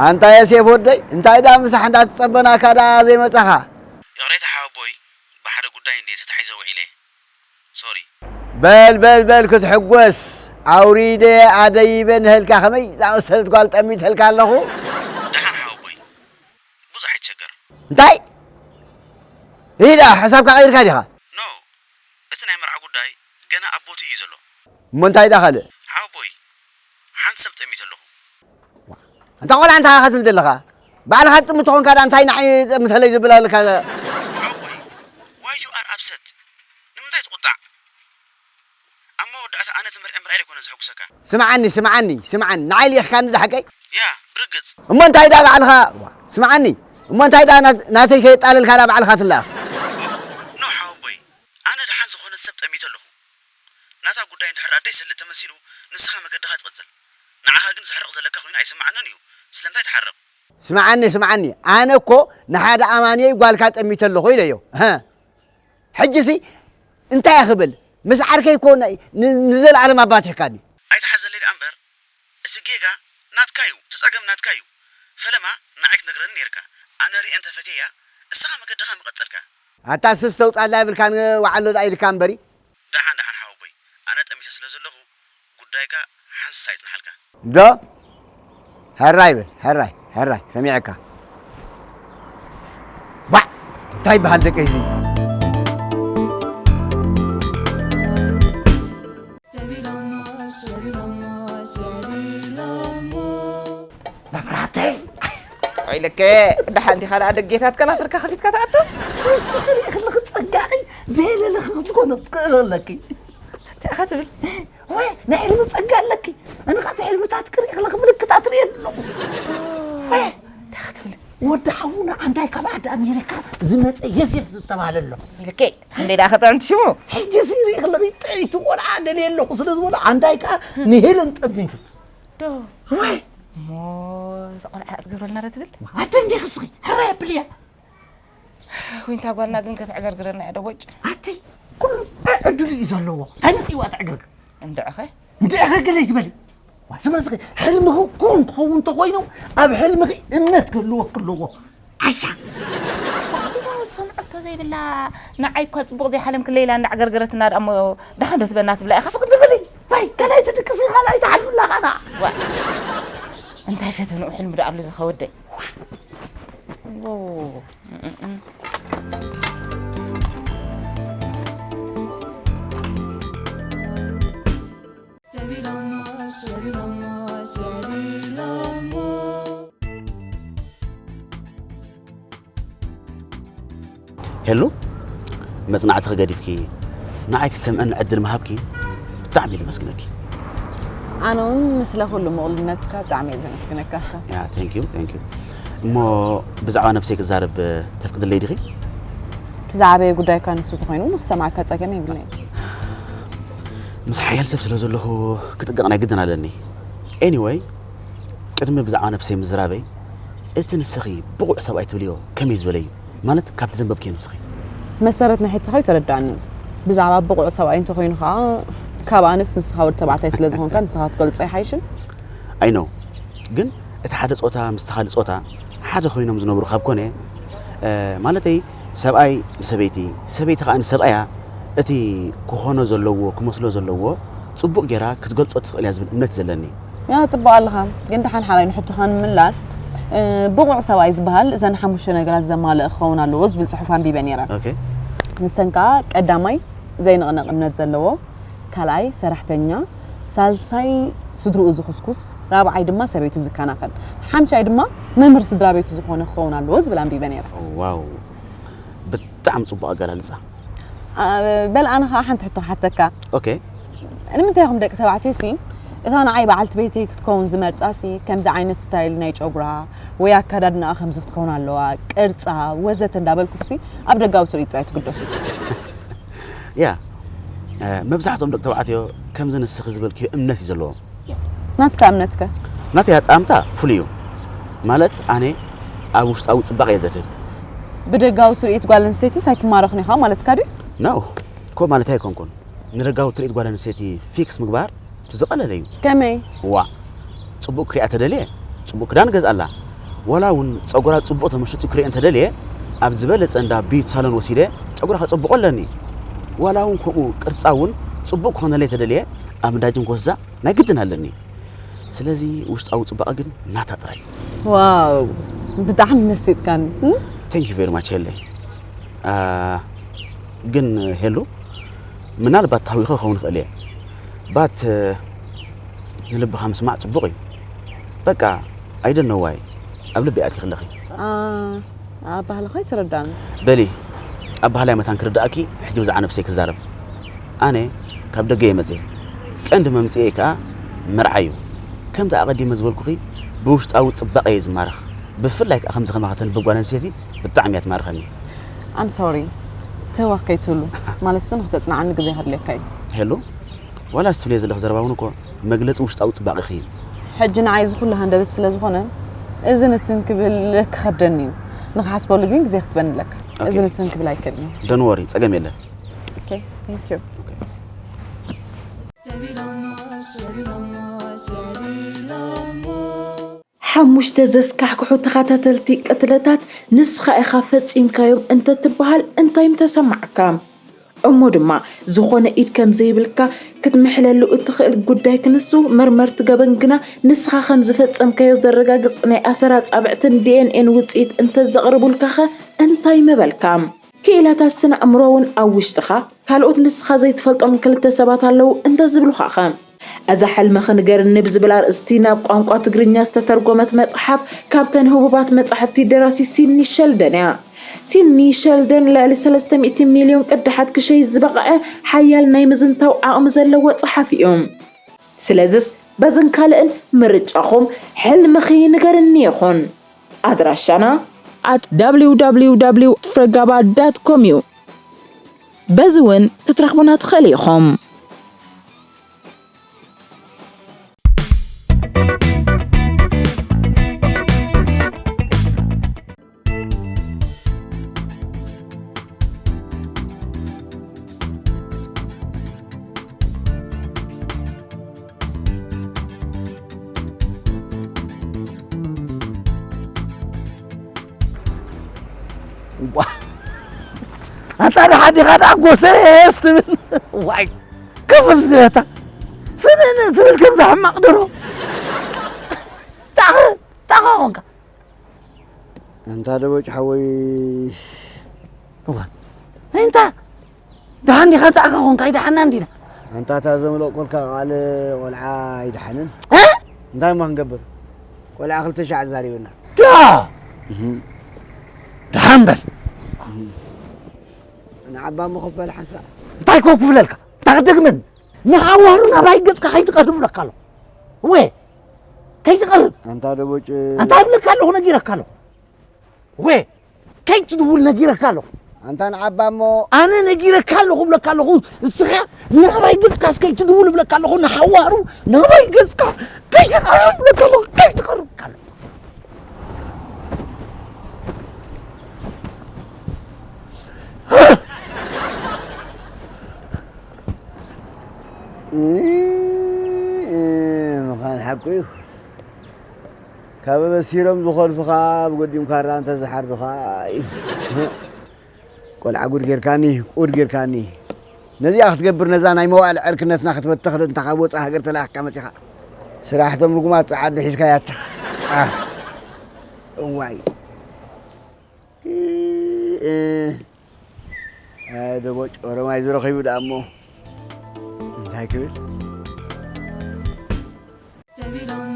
ኣንታ የሴፍ ወደይ፣ እንታይ ደኣ ምሳሕ እንዳተጸበናካ ደኣ ዘይመጻኻ? ይቕሬታ ሓወቦይ፣ ብሓደ ጉዳይ እንድየ ተታሒዘ ውዒለ። ሶሪ። በል፣ በል፣ በል፣ ክትሕጎስ፣ ኣውሪደ ኣደይበ ንህልካ ከመይ ዝኣመሰለት ጓል ጠሚተልካ ኣለኹ? ደሓን ሓወቦይ፣ ብዙሕ ኣይትሸገር። እንታይ? ኢዳ፣ ሓሳብካ ቀይርካ ዲኻ? ኖ፣ እቲ ናይ መርዓ ጉዳይ ገና ኣብ ቦትኡ እዩ ዘሎ። እሞ እንታይ ደኣ ካልእ? ሓወቦይ፣ ሓንቲ ሰብ ጠሚተ ኣለኹ። ኣንታ ቆልዓ እንታይ ኢኻ ትብል ዘለኻ? ባዕልኻ ትጥምት ተኾንካ ደኣ እንታይ ንዓይ ጠምተለይ ዝብል ኣለካ? ሓወቦይ፣ why you are upset? ንምንታይ ትቁጣዕ? ኣብ መወዳእታ ኣነ እቲ መርዓ ምርኣይ ኣይኮነን ዘሐጉሰካ። ስምዓኒ፣ ስምዓኒ፣ ስምዓኒ። ንዓይ ልኢኽካኒ ዶ ሓቀይ? ያ፣ ብርግጽ። እሞ እንታይ ደኣ ባዕልኻ? ስምዓኒ። እሞ እንታይ ደኣ ናት-፣ ናተይ ከየጣለልካ ደኣ ባዕልኻ ትለኣኽ? ኖ ሓወቦይ፣ ኣነ ደሓን ዝኾነት ሰብ ጠሚተ ኣለኹ። ናታ ጉዳይ እንድሕር ኣደይ ሰልጥ ተመሲሉ፣ ንስኻ መገድኻ ትቕጽል። ንዓኻ ግን ዘሕርቕ ዘለካ ኮይኑ ኣይስምዓንን እዩ። ስለምንታይ ትሓርቕ? ስምዓኒ፣ ስምዓኒ። ኣነ እኮ ንሓደ ኣማንየይ ጓልካ ጠሚተ ኣለኹ ኢለዮ። እሀ። ሕጂሲ እንታይ እየ ክብል? ምስ ዓርከይ እኮ ን-፣ ን-፣ ንዘለኣለም ኣባቲሕካኒ። ኣይትሓዘለይ ደኣ እምበር፣ እቲ ጌጋ ናትካ እዩ፣ እቲ ጸገም ናትካ እዩ። ፈለማ ንዓይ ክትነግረኒ ነይርካ። ኣነ ርእየ እንተፈትየያ፣ እስኻ መገድኻ ምቐጸልካ። ኣታ ስስ ተውጻላ ይብልካን ወዓሎ ደኣ ኢልካ እምበሪ። ደሓን፣ ደሓን ሓወቦይ፣ ኣነ ጠሚተ ስለ ዘለኹ ጉዳይካ ሓንሳእ ይጽንሓልካ። ዶ? ሕራይ በል፣ ሕራይ፣ ሕራይ፣ ሰሚዐካ። ዋዕ! እንታይ ይበሃል ደቀይ እዚ? ሰቢሎሞ፣ ሰቢሎሞ፣ ሰቢሎሞ። መብራህተይ! ወይለከ፣ ደሓን ዲኻ ደኣ ደጌታት ከናፍርካ ከፊትካ ትኣቱ? ንስኺ ርኢ ከለኺ ጸጋኺ ዘየለለኺ ክትኮነ ትኽእል ኣለኪ። እንታይ ኢኻ ትብል? ወይ፣ ናይ ሕልሚ ጸጋ ኣለኪ። ኣነ ኸኣ እቲ ሕልምታት ክርኢ ከለኺ ምልክታት ርኢ ኣለኹ። ወይ፣ እንታይ ኢኻ ትብል? ወዲ ሓውና ዓንዳይ ካብ ዓዲ ኣሜሪካ ዝመጸ የሴፍ ዝተባህለ ኣሎ። ኢልከ፣ ክንደይ ደኣ ክጥዕም እቲ ሽሙ? ሕጂ እዚ ርኢ ከለኺ ጥዕይቲ ቆልዓ ደልየ ኣለኹ ስለ ዝበሎ ዓንዳይ ከኣ ንሄለን ጠሚቱ። ዶ? ወይ! እሞ እዛ ቆልዓ እያ ትገብረልና ዶ ትብል? ኣደ እንዲኺ እስኺ፣ ሕራይ ኣብልያ። ዊንታ ጓልና ግን ከተዕገርግረና እያ ዶ ቦጭ? ኣቲ፣ ኩሉ ዕድሉ እዩ ዘለዎ። እንታይ መጺእዋ ተዕገርግር? እንድዕኸ? እንድዕኸ ገለ ይትበሊ። ዋ፣ ስመ እስኺ፣ ሕልምኺ ኩን ክኸውን እንተኾይኑ፣ ኣብ ሕልምኺ እምነት ክህልወኪ ኣለዎ። ዓሻ። እሞ ሰምዐቶ ዘይብላ፣ ንዓይ እኳ ጽቡቕ ዘይሓለምክለይ ኢላ እንዳዕገርገረትና ደኣ እሞ ደሓን ዶ ትበና ትብላ ኢኻ? ስቕ ትበሊ። ወይ፣ ካልኣይቲ ድቅሲ፣ ካልኣይቲ ሓልሚ ኣለኻና። ዋ። እንታይ ፈተንኡ ሕልሚ ደኣ ኣሎ ዝኸወደይ? ዎ። ሰቢሎሞ፣ ሰቢሎሞ፣ ሰቢሎሞ። ሄሉ፣ መጽናዕትኺ ገዲፍኪ ንዓይ ክትሰምዕኒ ዕድል ምሃብኪ ብጣዕሚ ኢሉ መስግነኪ። ኣነ እውን ምስለ ኩሉ ምቕሉልነትካ ብጣዕሚ እየ ዘመስግነካ። ያ፣ thank you፣ thank you። እሞ ብዛዕባ ነብሰይ ክዛረብ ተፍቅድለይ ዲኺ? እቲ ዝዓበየ ጉዳይካ ንሱ ተኾይኑ ንክሰምዓካ ጸገም የብለይን። ምስ ሓያል ሰብ ስለ ዘለኹ ክጥንቀቕ ናይ ግድን ኣለኒ። Anyway፣ ቅድሚ ብዛዕባ ነብሰይ ምዝራበይ፣ እቲ ንስኺ ብቑዕ ሰብኣይ ትብልዮ ከመይ ዝበለ እዩ? ማለት ካብቲ ዘንበብክዮ ንስኺ። መሰረት ናይ ሕቶኻ እዩ ተረዳእኒ። ብዛዕባ ብቑዕ ሰብኣይ እንተኾይኑ ኸኣ፣ ካብ ኣነስ ንስኻ ወዲ ተባዕታይ ስለ ዝኾንካ ንስኻ ክትገልጾ ይሓይሽን? I know። ግን እቲ ሓደ ጾታ ምስቲ ካልእ ጾታ ሓደ ኮይኖም ዝነብሩ ካብ ኮነ፣ እ፣ ማለተይ ሰብኣይ ንሰበይቲ፣ ሰበይቲ ከኣ ንሰብኣያ እቲ ክኾኖ ዘለዎ፣ ክመስሎ ዘለዎ ጽቡቕ ጌራ ክትገልጾ ትኽእል እያ ዝብል እምነት እዩ ዘለኒ። ያ ጽቡቕ ኣለኻ፣ ግን ደሓን ሓራይ ንሕቶኻ ንምምላስ እ፣ ብቑዕ ሰብኣይ ዝበሃል እዘን ሓሙሽተ ነገራት ዘማልእ ክኸውን ኣለዎ ዝብል ጽሑፍ ኣንቢበ ነይረ። ኦኬ። ንሰን ከኣ ቀዳማይ ዘይንቕነቕ እምነት ዘለዎ፣ ካልኣይ ሰራሕተኛ፣ ሳልሳይ ስድርኡ ዝኹስኩስ፣ ራብዓይ ድማ ሰበይቱ ዝከናኸን፣ ሓምሻይ ድማ መምህር ስድራ ቤቱ ዝኾነ ክኸውን ኣለዎ ዝብል ኣንቢበ ነይረ። ዋው ብጣዕሚ ጽቡቕ ኣገላልጻ። በል ኣነ ከዓ ሓንቲ ሕቶ ክሓተካ። ኦኬ። ንምንታይ ኢኹም ደቂ ተባዕትዮ ሲ እታ ንዓይ በዓልቲ ቤተይ ክትከውን ዝመርጻ ሲ ከምዚ ዓይነት ስታይል ናይ ጨጉራ ወይ ኣከዳድናኣ ከምዚ ክትከውን ኣለዋ ቅርጻ ወዘተ እንዳበልኩም ሲ ኣብ ደጋዊ ትርኢት ጥራይ ትግደሱ። ያ መብዛሕትኦም ደቂ ተባዕትዮ ከምዚ ንስኺ ዝበልክዮ እምነት እዩ ዘለዎም። ናትካ እምነትከ? ናተይ ኣጠማምታ ፍሉይ እዩ። ማለት ኣነ ኣብ ውሽጣዊ ጽባቐ እየ ዘድህብ። ብደጋዊ ትርኢት ጓል ኣንስተይትስ ኣይትማረኽን ኢኻ ማለትካ ድዩ? No፣ ከምኡ ማለተይ ኣይኮንኩን። ንደጋዊ ትርኢት ጓል ኣንስተይቲ ፊክስ ምግባር ዝቐለለ እዩ። ከመይ? ዋእ፣ ጽቡቕ ክሪኣ ተደልየ ጽቡቕ ክዳን እገዝኣላ። ዋላ እውን ጸጉራ ጽቡቕ ተመሺጡ ክርእዮ እንተደልየ ኣብ ዝበለጸ እንዳ ቢዩቲ ሳሎን ወሲደ ጸጉራ ከጸብቖ ኣለኒ። ዋላ እውን ከምኡ ቅርጻ እውን ጽቡቕ ክኾነለይ ተደልየ ኣብ እንዳ ጂም ክወስዳ ናይ ግድን ኣለኒ። ስለዚ ውሽጣዊ ጽባቐ ግን ናታ ጥራይ እዩ። ዋው ብጣዕሚ መሲጥካኒ። Thank you very much ሄለይ። ግን ሄሉ ምናልባት ተሃዊኸ ክኸውን ይኽእል እየ። But ንልብኻ ምስማዕ ጽቡቕ እዩ። በቃ I don't know why ኣብ ልበይ ኣቲኺ ኣለኺ። ኣባህላኻ ኣይተረድኣንን። በሊ ኣባህላይ መታን ክርድኣኪ ሕጂ ብዛዕባ ነብሰይ ክዛረብ። ኣነ ካብ ደገ እየ መጽየ። ቀንዲ መምጽኤይ ከኣ መርዓ እዩ። ከምቲ ኣቐዲመ ዝበልኩኺ ብውሽጣዊ ጽባቐ እየ ዝማረኽ። ብፍላይ ከኣ ከምዚ ከማኺ ተንብብ ጓል ኣንስተይቲ ብጣዕሚ እያ ትማርኸኒ። I'm sorry ትህወኽ ከይትህሉ ማለትሲ ንኽተጽንዓኒ ግዜ ከድልየካ እዩ። ሄሉ ዋላ እዚ ትብልዮ ዘለኺ ዘረባ እውን እኮ መግለጺ ውሽጣዊ ጽባቐኺ እዩ። ሕጂ ንዓይ እዚ ኩሉ ሃንደበት ስለ ዝኾነ እዚ ንትን ክብል ክኸብደኒ እዩ። ንኽሓስበሉ ግን ግዜ ክትበኒ ኣለካ። እዚ ንትን ክብል ኣይክእልን እየ። Don't worry ጸገም የለን። Okay thank you። ሓሙሽተ ዘስካሕክሑ ተኸታተልቲ ቅትለታት ንስኻ ኢኻ ፈጺምካዮም እንተትበሃል እንታይ ምተሰማዓካ? እሞ ድማ ዝኾነ ኢድ ከም ዘይብልካ ክትምሕለሉ እትኽእል ጉዳይ ክንሱ መርመርቲ ገበን ግና ንስኻ ከም ዝፈጸምካዮ ዘረጋግጽ ናይ ኣሰር ኣጻብዕትን ዲ ኤን ኤን ውጽኢት እንተዘቕርቡልካኸ እንታይ ምበልካ? ክኢላታት ስነ ኣእምሮ እውን ኣብ ውሽጥኻ ካልኦት ንስኻ ዘይትፈልጦም ክልተ ሰባት ኣለዉ እንተዝብሉኻኸ? እዛ ሕልምኺ ንገርኒ ብዝብል ኣርእስቲ ናብ ቋንቋ ትግርኛ ዝተተርጎመት መጽሓፍ ካብተን ህቡባት መጻሕፍቲ ደራሲ ሲድኒ ሸልደን እያ። ሲድኒ ሸልደን ልዕሊ ሰለስተ ሚእቲ ሚልዮን ቅዳሓት ክሸይጥ ዝበቕዐ ሓያል ናይ ምዝንታው ዓቕሚ ዘለዎ ጸሓፊ እዩ። ስለዝስ በዝን ካልእን ምርጫኹም ሕልምኺ ንገርኒ ይኹን። ኣድራሻና at www ፍረጋባ ዳት ኮም እዩ። በዚ እውን ክትረኽቡና ትኽእሉ ኢኹም። ኣታ ደሓን ዲኻ ደኣ ጎሰስ ትብል ዋይ ከፍል ዝገታ ስንን ትብል ከምዛ ሕማቕ ደሮ ጣኸ ጣኸ ኾንካ ኣንታ ደቦጭ ሓወይ እዋ ኣንታ ደሓን ዲኻ ተኣኻ ኾንካ ኣይደሓና እንዲና ኣንታ እታ ዘምለቆልካ ቃል ቆልዓ ኣይደሓንን እንታይ እሞ ክንገብር ቆልዓ ክልተ ሻዕ ዛሪብና ዳ ደሓን በል ንዓባ ምኽፈል ሓንሳ እንታይ ኮ ክፍለልካ እንታይ ክትደግመኒ ንሓዋሩ ናባይ ገጽካ ከይትቀርብ ብለካ ኣለኹ ወ ከይትቐርብ ኣንታ ደቦጭ ኣንታ ይብለካ ኣለኹ ነጊረካ ኣለኹ ወ ከይትድውል ነጊረካ ኣለኹ ኣንታ ንዓባ እሞ ኣነ ነጊረካ ኣለኹ ብለካ ኣለኹ እስኻ ናባይ ገጽካ ከይትድውል ብለካ ኣለኹ ንሓዋሩ ናባይ ገጽካ ከይትቐርብ ብለካ ኣለኹ ከይትቐርብ ብለካ ኣለኹ ምዃን ሓቁ እዩ ካብ በሲሮም ዝኾልፉኻ ብጎዲም ካራ እንተዝሓርዱኻ እዩ ቆልዓ ጉድ ጌርካኒ፣ ጉድ ጌርካኒ። ነዚኣ ክትገብር፣ ነዛ ናይ መዋእል ዕርክነትና ክትበተኽ ዶ እንታ ካብ ወጻእ ሃገር ተላኢኽካ መጺኻ? ስራሕቶም ርጉማት ጸዓዱ ሒዝካያ ኣታ። ኣህ። እዋይ። እ፣ እ። ኣይ፣ ደቦ ጮረማይ ዝረኺቡ ደኣ እሞ እንታይ ክብል? ሰቢሎሞ፣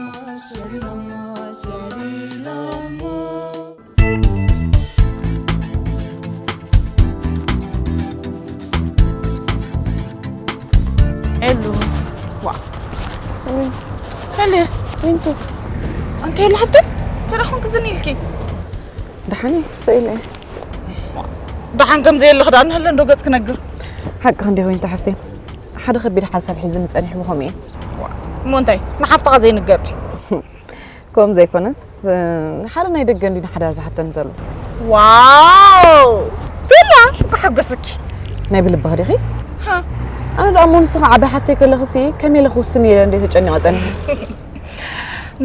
ሰቢሎሞ፣ ሰቢሎሞ። ኤሉ። ዋ። ኤሉ። ዊንቱ። ኣንቲ ኤሉ ሓፍተይ፣ እንታይ ደኣ ኮንክ ዝን ኢልኪ? ደሓን እየ፣ ስቕ ኢለ እየ። ደሓን ከም ዘየለ ክዳን ንህለ እንዶ ገጽ ክነግር። ሓቅኺ እንዲኺ ዊንታ ሓፍተይ። ሓደ ከቢድ ሓሳብ ሒዝኒ ጸኒሑ ብኸምኡ እየ። እሞ እንታይ ንሓፍትኻ ዘይንገር ድዩ? ከምኡ ዘይኮነስ፣ ሓደ ናይ ደገ እንዲ ንሓዳር ዝሓተኒ ዘሎ። ዋው! ቤላ፣ እንኳዕ ሓጎሰኪ። ናይ ብልብኺ ዲኺ? ሃ። ኣነ ደኣ እሞ ንስኺ ዓባይ ሓፍተይ ከለኽሲ ከመይ ኢለ ክውስን ኢለ እንደ ተጨኒቐ ጸኒሐ።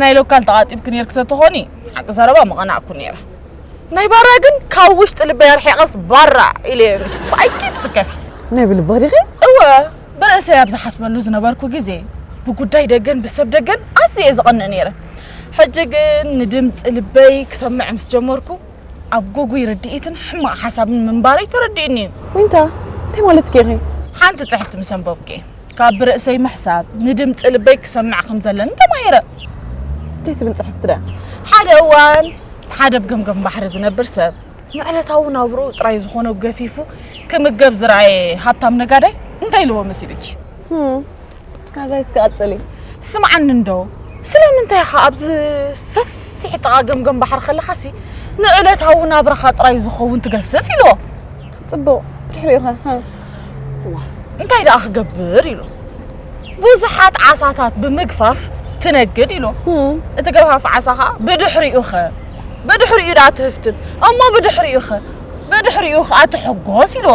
ናይ ሎካል ተቓጢብኪ ነይርኪ ተትኾኒ፣ ሓቂ ዘረባ ምቐናዕኩ ነይረ። ናይ ባራ ግን ካብ ውሽጢ ልበይ ኣርሒቐስ ባራ ኢለ እየ። ብኣይኪ ትስከፊ። ናይ ብልብኺ ዲኺ? እወ፣ ብርእሰይ ኣብ ዝሓስበሉ ዝነበርኩ ግዜ፣ ብጉዳይ ደገን ብሰብ ደገን ኣዝየ እየ ዝቐንእ ነይረ። ሕጂ ግን ንድምፂ ልበይ ክሰምዕ ምስ ጀመርኩ፣ ኣብ ጉጉይ ርድኢትን ሕማቕ ሓሳብን ምንባረይ ተረዲኡኒ እዩ። ዊንታ፣ እንታይ ማለትኪ ኢኺ? ሓንቲ ጽሕፍቲ ምስ ኣንበብኩ እየ ካብ ብርእሰይ ምሕሳብ ንድምፂ ልበይ ክሰምዕ ከም ዘለኒ ተማሂረ። እንታይ ትብል ጽሕፍቲ ደኣ? ሓደ እዋን ሓደ ኣብ ገምገም ባሕሪ ዝነብር ሰብ ንዕለታዊ ናብርኡ ጥራይ ዝኾኖ ገፊፉ ክምገብ ዝረኣየ ሃብታም ነጋዳይ እንታይ ኢልዎ መሲልኪ? ህም፣ ኣባይ እስከ ቀጽሊ። ስምዓኒ እንዶ፣ ስለምንታይ ኢኻ ኣብዚ ሰፊሕ ጥቓ ገምገም ባሕሪ ከለኻሲ ንዕለታዊ ናብራኻ ጥራይ ዝኸውን ትገፍፍ ኢልዎ? ጽቡቕ፣ ብድሕሪኡ ኸ? ሃ። እዋ፣ እንታይ ደኣ ክገብር ኢሉ? ብዙሓት ዓሳታት ብምግፋፍ ትነግድ ኢሉ። ህም። እቲ ገፋፍ ዓሳ ኸኣ ብድሕሪኡ ኸ? ብድሕሪኡ ደኣ ትህፍትም። እሞ ብድሕሪኡ ኸ? ብድሕሪኡ ኸኣ ትሕጎስ ኢልዎ።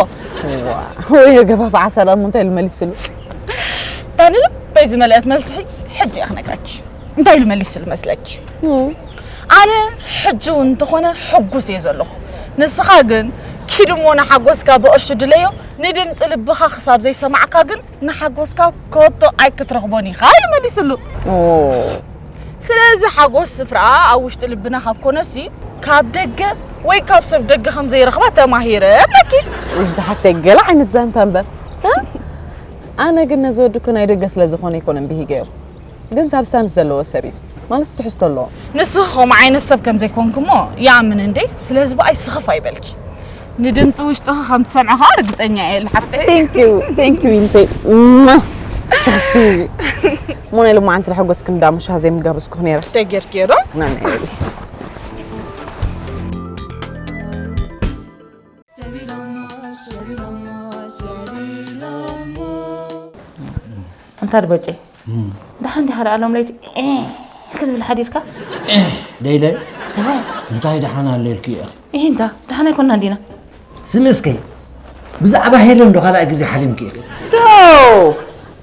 እዋ፣ ወይ ገፋፍ ዓሳ ደኣ እሞ እንታይ ኢሉ መሊስሉ? እታ ንልበይ ዝመልአት መልሲ ሕጂ እየ ክነግረኪ። እንታይ ኢሉ መሊስሉ መስለኪ? እም። ኣነ ሕጂ እውን እንተኾነ ሕጉስ እየ ዘለኹ። ንስኻ ግን ኪድ እሞ ንሓጎስካ ብቕርሺ ድለዮ፣ ንድምፂ ልብኻ ክሳብ ዘይሰማዕካ ግን ንሓጎስካ ኮቶ ኣይክትረኽቦን ኢኻ ኢሉ መሊስሉ። ኦ። ስለዚ ሓጎስ ስፍራኣ ኣብ ውሽጢ ልብና ካብ ኮነሲ፣ ካብ ደገ ወይ ካብ ሰብ ደገ ከም ዘይረኽባ ተማሂረ እብለኪ። ውድ ሓፍተይ፣ ገለ ዓይነት ዛንታ እምበር። እ? ኣነ ግን ነዚ ወዲ እኮ ናይ ደገ ስለ ዝኾነ ኣይኮነን ብሂገዮ። ግን ሳብስታንስ ዘለዎ ሰብ እዩ። ማለት ትሕዝቶ ኣለዎ። ንስኺ ከምኡ ዓይነት ሰብ ከም ዘይኮንኪ እሞ ይኣምን እንዴ። ስለዚ ብኣይ ስኽፍ ኣይበልኪ። ንድምፂ ውሽጥኺ ከም ትሰምዒ ኸኣ ርግፀኛ እየ ሓፍተይ። Thank you፣ thank you ዊንተይ። እማ፣ ስኽሲ። እሞ ናይ ሎማዓንቲ ደሓጎስኪ እንዳ ሙሻ ዘይምጋበዝኩኺ ነይረ። እንታይ ጌርክዮ ዶ? ናናይ በሊ። ኣንታ ድበጨ፣ እም። ደሓን ዲኻ ደኣ ሎም ለይቲ ኤህ ክትብል ሓዲርካ? ኤህ፣ ደይለይ? እዋ። እንታይ ደሓን ኣለልኪ ኢኺ? ኢሂ፣ እንታ ደሓን ኣይኮንና እንዲና። ስሚ እስከ፣ ብዛዕባ ሄለን ዶ ካልኣይ ግዜ ሓሊምኪ ኢኺ? ዶ፣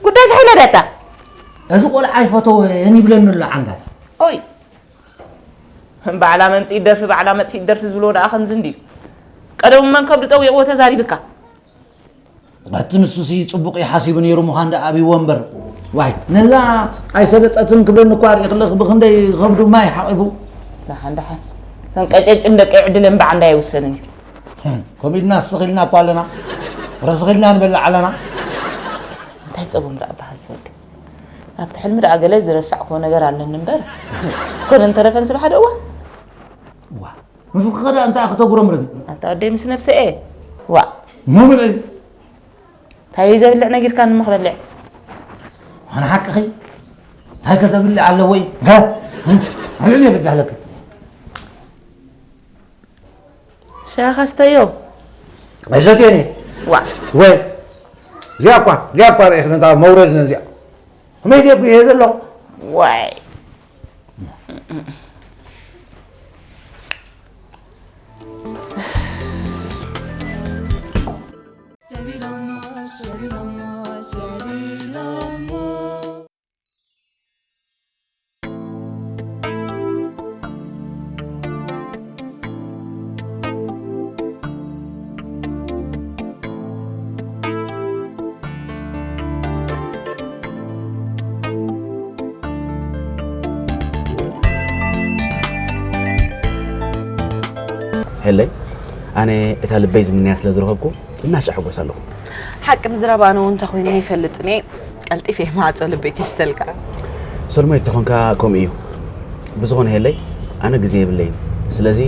ጉዳይ ተሄለ ደታ? እዚ ቆልዓ ይፈተወን ይብለኒ ኣሎ ዓንዳይ። ኦይ። ባዕላ መምጽኢት ደርፊ፣ ባዕላ መጥፊኢት ደርፊ ዝብልዎ ደኣ ከምዚ እንድዩ። ቀደሙ መን ከብዱ ጠዊቕዎ ተዛሪብካ? ኣቲ ንሱሲ ጽቡቕ እዩ ሓሲቡ ነይሩ ምዃን ደኣ ኣብይዎ እምበር። ዋይ፣ ነዛ ኣይሰለጠትን ክብለኒ እኳ ርኢ ከለኹ ብኽንደይ ከብዱ ማይ ሓቒፉ። ደሓን፣ ደሓን። እተን ቀጨጭም ደቂ ዕድለ እምበዓ እንዳ ኣይውሰንን እዩ። ህም፣ ከምኡ ኢልና ስኽ ኢልና እኳ ኣለና። ረስኽ ኢልና ንበልዕ ኣለና። እንታይ ጸገም ደኣ በሃል ዝወዲ? ኣብቲ ሕልሚ ደኣ ገለ ዝረሳዕክዎ ነገር ኣለኒ እምበር። ኮነን ተረፈን ስብ ሓደ እዋን። ዋ፣ ንስኺ ኸ ደኣ እንታይ ክተጉረምርሚ? ኣታ ወደይ ምስ ነብሰ እየ። ዋእ። ሙሉእ እዩ። እንታይ እዩ ዘብልዕ ነጊርካኒ እሞ ክበልዕ? ኣነ ሓቅኺ? እንታይ ከ ዘብልዕ ኣለዎ እዩ? ሀ? እ? ኣልዕል እየ በዳህለኪ። ሻሂ ኸስተዮ። ኣይሰትየን እየ። ዋእ። ወይ። እዚኣ እኳ፣ እዚኣ እኳ ርኢኺ ነታ መውረድ ነዚኣ። ከመይ ጌርኩ እየ ዘለኹ? ዋይ። ለይ ኣነ እታ ልበይ ዝምንያ ስለ ዝረኸብኩ እናሻ ሕጎስ ኣለኹ። ሓቂ ምዝራብ ኣነ እውን እንተኾይኑ ይፈልጥን እየ። ቀልጢፈ እየ ማዕጾ ልበይ ከፊተልካ። ሰሎማይ ተኾንካ ከምኡ እዩ። ብዝኾነ ሄለይ ኣነ ግዜ የብለይን። ስለዚ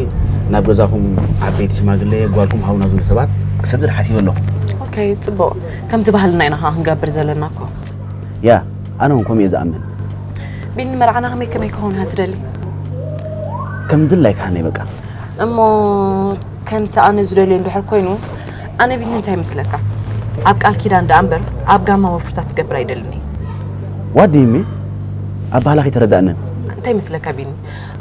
ናብ ገዛኹም ዓበይቲ ሽማግለ ጓልኩም ሃቡና ዝብሉ ሰባት ክሰድድ ሓሲበ ኣለኹ። ኦኬ፣ ጽቡቕ። ከምቲ ባህልና ኢና ኸዓ ክንገብር ዘለና እኮ። ያ፣ ኣነ እውን ከምኡ እየ ዝኣምን። ቢኒ፣ መርዓና ከመይ ከመይ ክኸውን ኢኻ ትደሊ? ከም ድላይካ ሃነይ በቃ። እሞ ከምቲ ኣነ ዝደልዮ እንድሕር ኮይኑ፣ ኣነ ቢኒ እንታይ ይመስለካ? ኣብ ቃል ኪዳን ደኣ እምበር ኣብ ጋማ ወፍርታት ትገብር ኣይደልን እየ። ዋት ዱ ዩ ሚን? ኣባህላኺ ተረዳእንን። እንታይ ይመስለካ ቢኒ?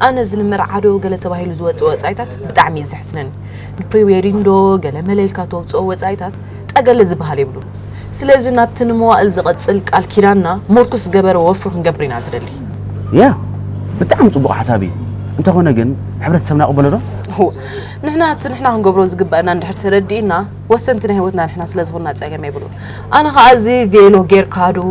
ኣነ እዚ ንመርዓ ዶ ገለ ተባሂሉ ዝወጽእ ወጻኢታት ብጣዕሚ እዩ ዘሕስነኒ። ንፕሪዌዲንግ ዶ ገለ መለ ኢልካ ተውጽኦ ወጻኢታት ጠገለ ዝበሃል የብሉን። ስለዚ ናብቲ ንመዋእል ዝቐጽል ቃል ኪዳንና ሞርኩስ ዝገበረ ወፍሪ ክንገብር ኢና ዝደሊ። ያ፣ ብጣዕሚ ጽቡቕ ሓሳብ እዩ። እንተኾነ ግን ሕብረተሰብና ይቕበሎ ዶ? እወ፣ ንሕና እቲ ንሕና ክንገብሮ ዝግበአና እንድሕር ተረዲእና፣ ወሰንቲ ናይ ህይወትና ንሕና ስለ ዝኾንና ጸገም የብሉን። ኣነ ኸኣ እዚ ቬሎ ጌርካ ዶ፣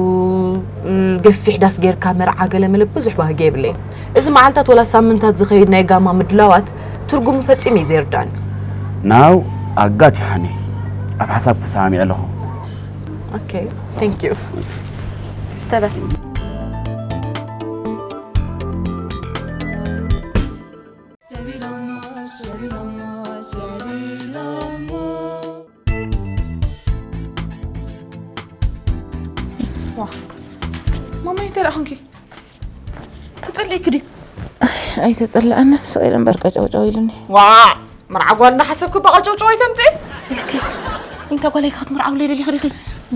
እ፣ ገፊሕ ዳስ ጌርካ መርዓ ገለ መለ ብዙሕ ባህጊ የብለይን። እዚ መዓልታት ወላ ሳምንታት ዝኸይድ ናይ ጋማ ምድላዋት ትርጉሙ ፈጺሙ እዩ ዘይርዳእኒ። ናው ኣጋት ይሓኒ ኣብ ሓሳብ ተሰማሚዐ ኣለኹ። ኦኬ፣ thank you። ስተበል። ዋ፣ ማማይ እንታይ ደኣ ኾንኪ? ተጸሊእኪ ድዩ? ኣይተጸለኣንን፣ ስቕ ኢለ እምበር ቀጨውጨው ኢሉኒ። ዋ፣ መርዓ ጓል እናሓሰብኪ በቐጨውጨው ኣይተምጽኢ። ኢልኪ፣ እንታ ጓለይ ክትምርዓውለይ ደሊኺ ዲኺ?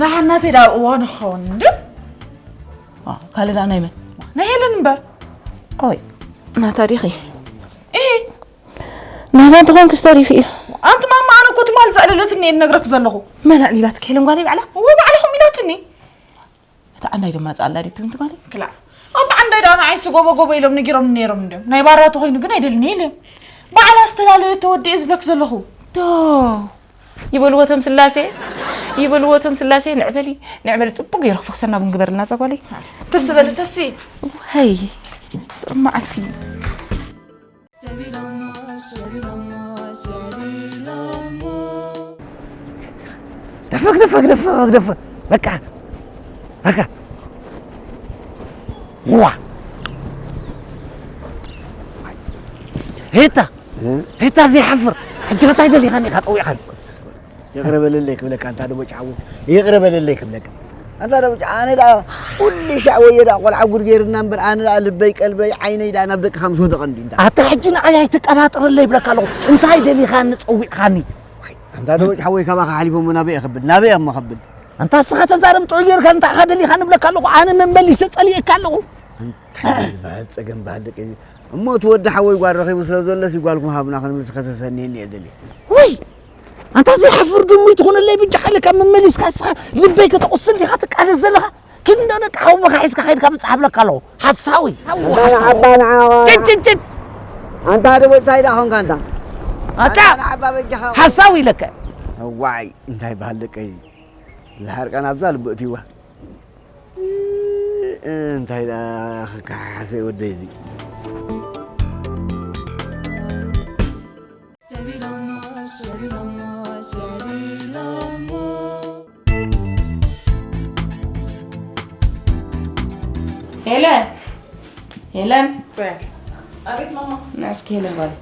ደሓን ናተይ ደኣ እዋኑ ክኸውን እንድዩ። ዋ፣ ካልእ ደኣ ናይ መን? ናይ ሄለን እምበር። ኦይ፣ ናታ ዲኺ? እሂ። ናታ እንተኾንክስ ተሪፉ እዩ። ኣንቲ ማማ፣ ኣነ እኮ ትማል ዘዕለለትኒ እየ እነግረኪ ዘለኹ። መን ኣዕሊላትኪ ሄለን ጓለይ ባዕላ? እወ፣ ባዕላ ከምኡ ኢላትኒ። እታ ዓንዳይ ድማ ጻላ ዲት ትምንቲ ጓለይ? ክላ። ኣብ ዓንዳይ ደኣ ንዓይ ስጎበጎበ ኢሎም ነጊሮም ነይሮም እንድዮም። ናይ ባራ ተኾይኑ ግን ኣይደልኒ ኢለ። ባዕላ ዝተላለየ ተወዲኤ ዝብለክ ዘለኹ። ዶ ይበልዎ እቶም ስላሴ፣ ይበልዎ እቶም ስላሴ። ንዕበሊ፣ ንዕበሊ፣ ጽቡቅ ገይሩ ክፍክሰና ቡን ግበርልና እዛ ጓለይ። ተስበሊ፣ ተሲ። ሃይ፣ ጥዑም መዓልቲ። ደፈግ፣ ደፈግ፣ ደፈግ፣ ደፈግ። በቃ፣ በቃ። ዋ። ሄታ፣ እ? ሄታ ዘይሓፍር። ሕጂ ከታይ ደሊኻኒ ኢኻ ጸዊዕኻኒ። ይቕረ በለለይ ክብለካ፣ ኣንታ ደቦጭ ሓወይ፣ ይቕረ በለለይ ክብለካ። ኣንታ ደቦጭ፣ ኣነ ደኣ ኩሉ ሻዕ ወየ ደኣ ቆልዓ ጉድ ገይርና እምበር፣ ኣነ ደኣ ልበይ፣ ቀልበይ፣ ዓይነይ ደኣ ናብ ደቅኻ ምስ ወደቐ እንዲ እንታ። ኣታ ሕጂ ንዓይ ኣይትቀባጥረለይ ይብለካ ኣለኹ። እንታይ ደሊኻኒ ጸዊዕኻኒ? ዋይ፣ ኣንታ ደቦጭ ሓወይ፣ ካባኻ ሓሊፎ እሞ ናበይ እየ ክብል? ናበይ እየ እሞ ክብል? ኣንታ እስኻ ተዛረብ ጥዑይ ገይርካ፣ እንታይ ኢኻ ደሊኻኒ እብለካ ኣለኹ። ኣነ መመሊሰ ጸሊኤካ ኣለኹ። እንታይ ዝበሃል ጸገም በሃል ደቂ እዚ? እሞ እቲ ወዲ ሓወይ ጓል ረኺቡ ስለ ዘሎሲ ጓልኩም ሃቡና ክንብል ከተሰንየኒ እየ ደልየ። ውይ! ኣንታ ዘይሓፍር ድሙይ ትኹንለይ ብጃኻ ኢለ ካብ መመሊስካ እስኻ ልበይ ከተቑስል ዲኻ ትቃለስ ዘለኻ? ክንዶ ደቂ ሓውቦኻ ሒዝካ ከይድካ ብጻሕ እብለካ ኣለኹ። ሓሳዊ! ኣንታ ንዓባ ንዓኻ። ጭጭጭጭ! ኣንታ ደቦ እንታይ ደኣ ኾንካ ኣንታ? ኣታ! ኣንታ ንዓባ በጃኻ። ሓሳዊ ኢለካ። እዋይ! እንታይ በሃል ደቀይ? ዝሓርቀን ኣብዛ ልቢ እትይዋ። እንታይ ደኣ ክከሓሓሰ ወደይ እዚ? ሄለን፣ ሄለን። ኣቤት ማማ። ና እስኪ ሄለን ጓል።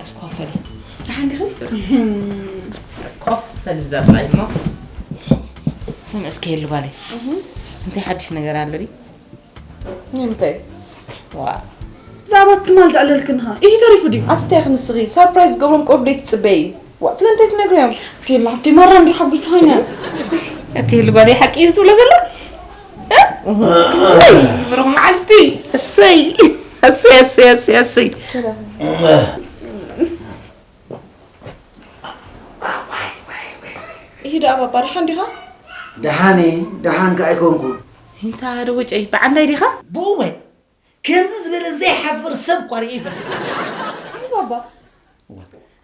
እስኮፈል። ደሓን ዲኺ? እስኮፈል ብዛ ብላይ እሞ። ስም እስኪ ሄሉ ጓለይ። እህ። እንታይ ሓድሽ ነገር ኣሎ ድዩ? ንምንታይ? ዋ። ብዛዕባ ትማል ተዕለልክንኻ። ይህ ተሪፉ ድዩ? ኣቲ እንታይ ክንስኺ? ሰርፕራይዝ ገብሮም ቁሩብ ደይ ትጽበዪ? ዋ፣ ስለምንታይ ትነግርዮም? ቴላ፣ ኣብቲ ማራ እንዲ ሓጉስ ሃኛ። ኣቲ ሄሉ ጓለይ ሓቂ እዩ ዝብሎ ዘሎ? እ? ወይ፣ ብሩኽ መዓልቲ። እሰይ። እሰይ፣ እሰይ፣ እሰይ፣ እሰይ። ይህ ደኣ ባባ፣ ደሓን ዲኻ? ደሓን እየ፣ ደሓን ከኣ ኣይኮንኩን። እንታ ዶ ወጨይ፣ ብዓንዳይ ዲኻ? ብእወ፣ ከምዚ ዝበለ ዘይሓፍር ሰብ እኳ ርእየ ይፈልጥ። ይህ ባባ።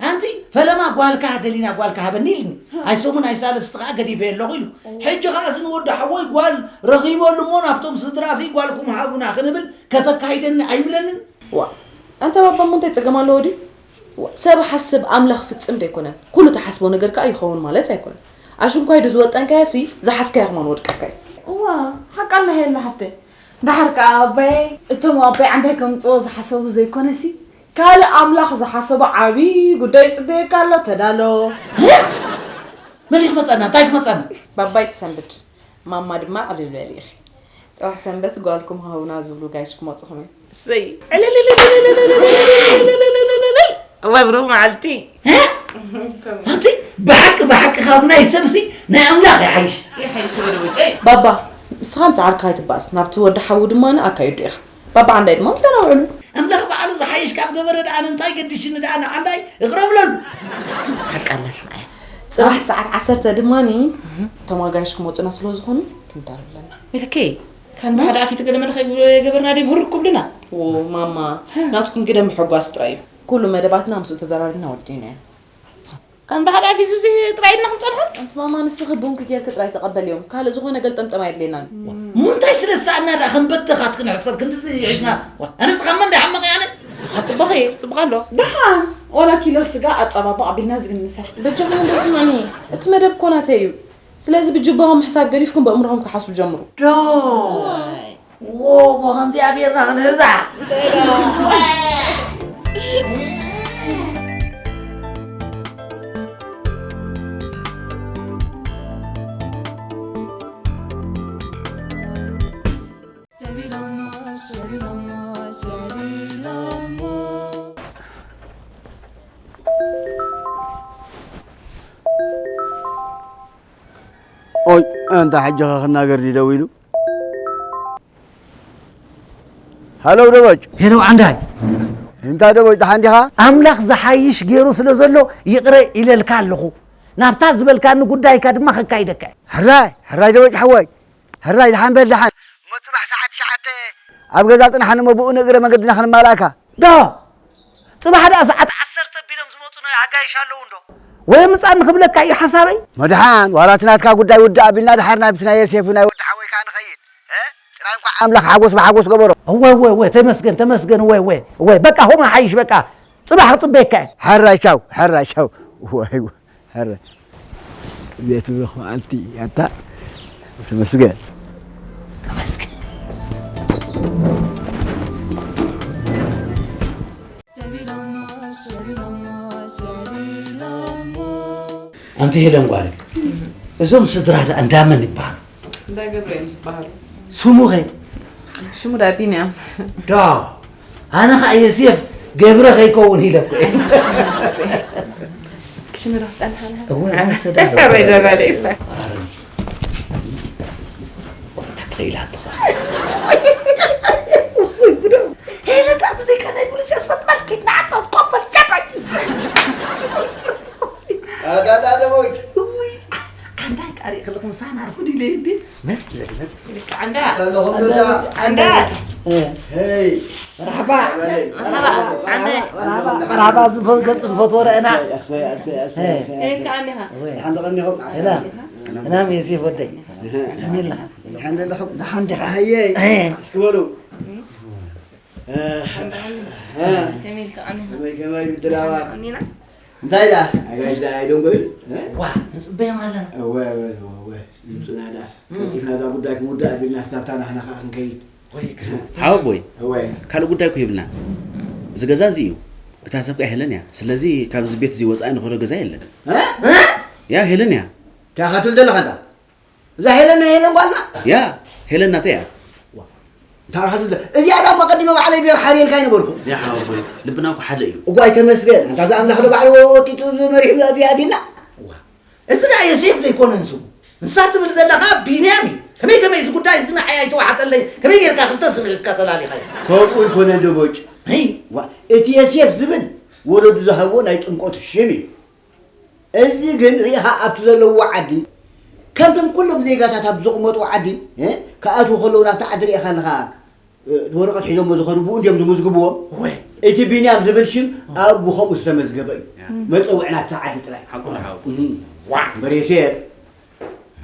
ኣንቲ ፈለማ ጓልካ ደሊና ጓልካ ሃበኒ ኢልኒ። ኣይሰሙን ኣይሳለስቲ ከኣ ገዲፈ ኣለኹ ኢሉ። ሕጂ ከኣ ስኒ ወዲ ሓወይ ጓል ረኺበሉ እሞ ናብቶም ስድራሲ ጓልኩም ሃቡና ክንብል ከተካይደኒ ኣይብለንን። ዋ፣ ኣንታ ባባ እሞ እንታይ ጸገም ኣለዎ ድዩ? ሰብ ሓስብ ኣምላኽ ፍጽም ደይኮነን። ኩሉ ተሓስቦ ነገር ከኣ ይኸውን ማለት ኣይኮነን። ኣሽንኳይ ዶ ዝወጠንካዮ ሲ ዝሓስካዮ ከማን ወድቀካ እዩ። እዋ፣ ሓቃ ኣለህ የለ ሓፍተይ። ደሓር ከኣ ኣባይ፣ እቶም ኣባይ ዓንዳይ ከምጽኦ ዝሓሰቡ ዘይኮነሲ፣ ካልእ ኣምላኽ ዝሓሰቦ ዓቢ ጉዳይ ይጽበየካ ኣሎ፣ ተዳሎ። መን እዩ ክመጸና? እንታይ ክመጸና? ባባይ ትሰንብድ፣ ማማ ድማ ዕልል በሊ ኢኺ። ጽባሕ ሰንበት ጓልኩም ሃቡና ዝብሉ ጋይሽ ክመጹኹም እዮም። እሰይ። እዋይ ብሩህ መዓልቲ። ኣቲ ብሓቂ ብሓቂ ካብ ናይ ሰብሲ ናይ ኣምላኽ ይሓይሽ። ይሓይሽ ወደ ውጭ። ባባ፣ ንስኻ ምስ ዓርካ ኣይትባእስ፣ ናብቲ ወዲ ሓዉ ድማ ንኣካይዱ ኢኻ። ባባ ዓንዳይ ድማ ምሳና ውዕሉ። ኣምላኽ ባዕሉ ዝሓይሽ ካብ ገበረ ደኣ እንታይ ገዲሽኒ ደኣ ንዓንዳይ እቕረብለሉ። ሓቃ ኣላ ስምዓያ። ጽባሕ ሰዓት ዓሰርተ ድማኒ እቶም ኣጋይሽ ክመጹና ስለ ዝኾኑ ክንዳረብ ኣለና። ኢልኪ ካን ብሓደ ኣፊት ገለ መለ ከይገበርና ደይ ምሁር ክብልና። ዎ ማማ ናትኩም ግደ ምሕጓስ ጥራይ እዩ። ኩሉ መደባትና ምስኡ ተዘራሪብና ወዲናዮ። ከም ባህል ኣፊሱ እዚ ጥራይ ኢልና ክንጸንሖ። ኣንቲ ማማ ንስኺ ቡንክ ጌርኪ ጥራይ ተቐበልዮም፣ ካልእ ዝኾነ ገልጠምጠም ኣየድልየናን። እሞ እንታይ ስለ ዝሰኣና ደኣ ከም በተኻት ክንሕሰብ ክንድዚ ሒዝና? ዋ፣ ኣነስ ካብ መን ደይ ሓመቕ ያነ? ሓቂ በኺ ጽቡቕ ኣሎ። ደሓን ዋላ ኪሎ ስጋ ኣጸባብቕ ኣቢልና ዝግኒ ንሰርሕ። በጃኹም እንዶ ስምዑኒ፣ እቲ መደብ እኮ ናተይ እዩ። ስለዚ ብጅባኹም ምሕሳብ ገዲፍኩም በእምሮኹም ክትሓስቡ ጀምሩ። ዶ ዎ ብኸምዚኣ ጌርና ክንሕዛ። ኦይ ኣንታ ሕጂ ኸ ክናገር ድዩ ደዊሉ? ሃሎ ደቦጭ። ሄሎ ዓንዳይ። እንታይ ደቦጭ ደሓን ዲኻ? ኣምላኽ ዝሓይሽ ገይሩ ስለ ዘሎ ይቕረ ኢለልካ ኣለኹ። ናብታ ዝበልካኒ ጉዳይካ ድማ ከካይደካ እየ። ሕራይ ሕራይ ደቦጭ ሓወይ። ሕራይ ደሓን በል ደሓን። እሞ ጽባሕ ሰዓት ትሽዓተ ኣብ ገዛ ጽናሓኒ እሞ ብኡ ንእግረ መገድና ክንማልኣካ። ዶ ጽባሕ ደኣ ሰዓት ዓሰርተ ኣቢሎም ዝመጹ ናይ ኣጋይሽ ኣለዉ እንዶ? ወይ ምጻን ንኽብለካ እዩ ሓሳበይ። መድሓን ዋላ እቲ ናትካ ጉዳይ ውድእ ኣቢልና ድሓር ናብቲ ናይ የሴፉ ናይ ወዲ ሓወይ ከኣ ንኸይድ። እ? ጥራይ እንኳዕ ኣምላኽ ሓጎስ ብሓጎስ ገበሮ። እወ እወ እወ ተመስገን ተመስገን እወ እወ እወ በቃ ኹም ሓይሽ በቃ ጽባሕ ክጽበየካ እየ። ሕራይ ቻው ሕራይ ቻው። ወይ ወይ። ሐረ ቤት ብሩኽ መዓልቲ ኣታ ተመስገን። ኣንቲ ሄለን ጓል እዞም ስድራ ደኣ እንዳመን ይበሃሉ? እንዳ ገብረ እዮም ዝበሃሉ። ስሙ ኸ? ሽሙ ደኣ ቢንያም። ዶ ኣነ ኸዓ የሴፍ ገብረ ኸይከውን ኢለ እኮ እየ። ክሽኑ ዶ ክጸንሓና? እወ፣ እወ፣ ተዳሎ፣ ኣበይ ተዳሎ። ዘበለ ኢለ። ኣትኸይላ፣ ኣትኸ-፣ ሄለ፣ ዳ ብዘይካ ናይ ፖሊስ ያሰጥማል፣ ኪድና ዓጣት ኮፈል፣ ጃባይ። ኣዳዳ ደሞች። እውይ፣ ኣንዳይ ቃሪ ክልኹም ሳና ኣርፉድ ኢለ እንዴ? መጽእ፣ መጽእ። ልክ ኣንዳ። ኣለኹም ኣንዳ። ኣንዳ። እ። ሄይ። መርሓባ። መርሓባ። ኣንዳ። መርሓባ፣ መርሓባ፣ ዝፈ-፣ ገጽ ዝፈትዎ ረእና። ኣሰይ፣ ኣሰይ፣ ኣሰይ፣ ኣሰይ፣ ኣሰይ። ከመይ ከኣ እኒኻ? ወይ። ደሓን ዶ ቀኒኹም? ሰላም። ሰላም፣ የሴፍ ወደይ። ከመይ ኣለኻ? ደሓን ዶ ኣለኹም? ደሓን ዲኻ? ኣህየይ። እ። እስኪ በሉ። እ። ከመይ ኢልካ ቀኒኻ? ከመይ፣ ከመይ ምድላዋት? ቀኒና? እንታይ ደኣ? ኣጋይሽ ደኣ ኣይደንጎዩ? እ? ዋ፣ ንጽበዮም ኣለና። እወ፣ እወ፣ እወ፣ እወ። ይምጹና ደኣ። እም። ቀልጢፍና እዛ ጉዳይ ክንውዳእ ኣቢልና፣ ስታብታ ናሕና ከኣ ክንከይድ። ወይ፣ ሓወቦይ፣ እወ። ካልእ ጉዳይ እኮ የብልናን። እዚ ገዛ እዚ እዩ። እታ ሰብ ከኣ ሄለን እያ። ስለዚ ካብዚ ቤት እዚ ወጻኢ ንኸዶ ገዛ የለን። እ? እ? ያ ሄለን እያ። እንታይ ኢኻ ትብል ዘለኻ ኣንታ? እዛ ሄለን ናይ ሄለን ጓልና? ያ፣ ሄለን ናተይ እያ። ዋ፣ እንታይ ኢኻ ትብል? እዚኣ ዳሞ ቀዲመ ባዕለይ ድየ ሓርየልካ ኣይነበርኩ? ያ ሓወቦይ፣ ልብና እኮ ሓደ እዩ። እዋይ ተመስገን፣ ኣንታ እዛ ኣምላኽ ዶ ባዕሉ ወጢጡ መሪሑ ኣቢያቲና? ዋ፣ እዚ ደኣ ዮሴፍ ዶ ኣይኮነን ስሙ? ንሳ ትብል ዘላ ኸኣ ቢንያም እዩ። ከመይ ከመይ እዚ ጉዳይ እዚ ንዓይ ኣይተዋሓጠለይ፣ ከመይ ጌርካ ክልተ ስም ሒዝካ ተላሊኻዮ? ከምኡ ኣይኮነን ደቦጭ። ሄይ። ዋ፣ እቲ ዮሴፍ ዝብል ወለዱ ዝሃብዎ ናይ ጥምቀቱ ሽም እዩ። እዚ ግን ርኢኻ ኣብቲ ዘለውዎ ዓዲ፣ ከምቶም ኩሎም ዜጋታት ኣብ ዝቕመጥዎ ዓዲ፣ እ፣ ክኣትዉ ከለዉ ናብቲ ዓዲ ርኢኻ ኣለኻ፣ እ፣ ወረቐት ሒዞሞ ዝኸዱ ብኡ እንድዮም ዝምዝግብዎም። ወይ። እቲ ቢንያም ዝብል ሽም ኣብኡ ከምኡ ዝተመዝገበ እዩ። ያ። መጸውዒ ናብታ ዓዲ ጥራይ። ሓቁ ሓቁ። እም። ዋ፣ እምበር የሴፍ።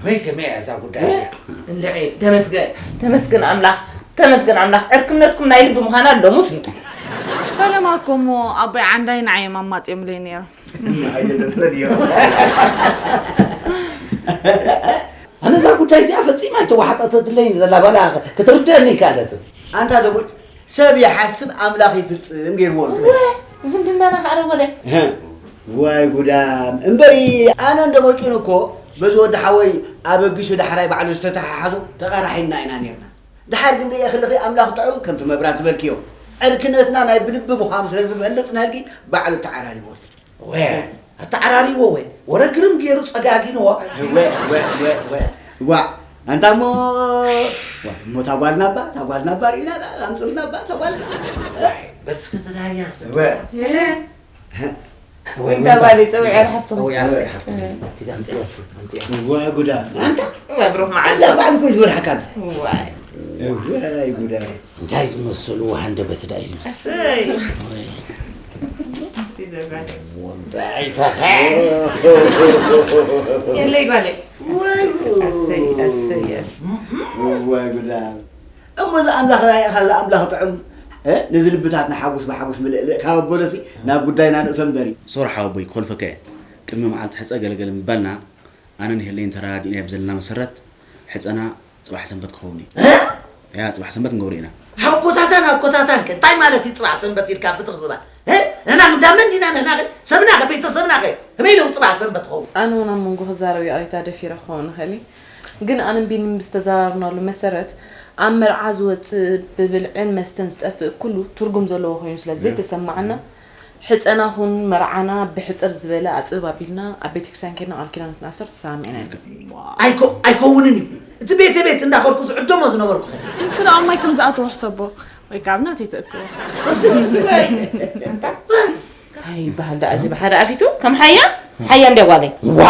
ወይ ከመይ እያ እዛ ጉዳይ እዚኣ? እንድዒ፣ ተመስገን፣ ተመስገን ኣምላኽ፣ ተመስገን ኣምላኽ። ዕርክነትኩም ናይ ልቢ ምዃና ሎሚ ፍሊጠ። ፈለማ እኮ እሞ ኣቦይ ዓንዳይ ንዓይ እዮም ኣማጺኦምለይ ነይሮም። ኣነ እዛ ጉዳይ እዚኣ ፈጺማ ኣይተዋሓጠተትለይን ዘላ ባላ ክትርድአኒ ኣይከኣለትን። ኣንታ ደቦጭ ሰብ ይሓስብ ኣምላኽ ይፍጽም ገይርዎ ዝብል። ዝምድናና ከዓረ ወደ ዋይ ጉዳም እምበሪ ኣነ እንደ መጪን እኮ በዚ ወዲ ሓወይ ኣበጊሱ ዳሕራይ ባዕሉ ዝተተሓሓዙ ተቐራሒና ኢና ነርና። ድሓር ግን ርእየ ክልኺ ኣምላኽ ጥዑም ከምቲ መብራት ዝበልክዮ ዕርክነትና ናይ ብልቢ ምዃኑ ስለ ዝፈልጥ ነልኪ ባዕሉ ተዓራሪቦ። ወ ኣተዓራሪቦ ወ ወረ ግርም ገይሩ ጸጋጊንዎ። ወ ወ ወ ወ ዋ ኣንታ እሞ ዋ፣ እሞ ታጓልና ባ ታጓልና ባ ርኢና ኣምፅልና ባ ታጓልና በስከ ተዳያ ስከ ወ ወይ ተባለ ጸውያ ሓፍትኹም ወይ ኣስከ ሓፍትኹም ኪዳ ኣምፅያ እስከ ኣምፅያ ዋ ጉዳ ኣንታ መብሩክ መዓል ኣላ ባዕሉ ኮይ ዝበልሓካ ኣሎ ዋይ ወይ ጉዳ እንታይ ዝመሰሉ ሃንደበት ዳ ኢሉ እሰይ ሲደጋደ የለይ ጓለይ እሰይ እሰይ ወይ ጉዳ እሞ እዚ ኣምላኽ ራእኻ እዚ ኣምላኽ ጥዑም እ? ነዚ ልብታትና ሓጉስ ብሓጉስ ምልእልእ ካብ ኣቦለሲ ናብ ጉዳይና ንእቶ እምበሪ ሶር ሓወቦይ ክኾልፈካ እየ ቅድሚ መዓልቲ ሕፀ ገለገለ ምባልና ኣነን ሄለይን ተረዳዲእና ብዘለና መሰረት ሕፀና ፅባሕ ሰንበት ክኸውን እዩ ያ ፅባሕ ሰንበት ንገብሮ ኢና ሓቦታታን ኣኮታታን ከ እንታይ ማለት እዩ ፅባሕ ሰንበት ኢልካ ብትኽ ምባል እ? ንሕና ክንዳመ እንዲና ንሕና ከ ሰብና ከ ቤተሰብና ከ ከመይ ኢሎም ፅባሕ ሰንበት ክኸውን ኣነ እውን ኣብ መንጎ ክዛረብ ይቕሬታ ደፊረ ክኸውን ይኽእል እዩ ግን ኣነን ቢንን ብዝተዘራረብናሉ መሰረት ኣብ መርዓ ዝወፅእ ብብልዕን መስተን ዝጠፍእ ኩሉ ትርጉም ዘለዎ ኮይኑ ስለ ዘይተሰማዓና ሕፀና ኹን መርዓና ብሕፅር ዝበለ ኣፅብብ ኣቢልና ኣብ ቤተክርስትያን ከድና ቃል ኪዳን ክንኣስር ተሰማሚዕና ኢና። ኣይኮ ኣይከውንን እዩ እቲ ቤተ ቤት እንዳኸድኩ ዝዕደሞ ዝነበርኩ ኸ ስራኦም ማይ ከም ዝኣተዎ ሕሰቦ ወይ ካብ ናተይ ተእክቦ እንታይ ይበሃል ደኣ እዚ ብሓደ ኣፊቱ ከም ሓያ ሓያ እንደ ጓለይ ዋ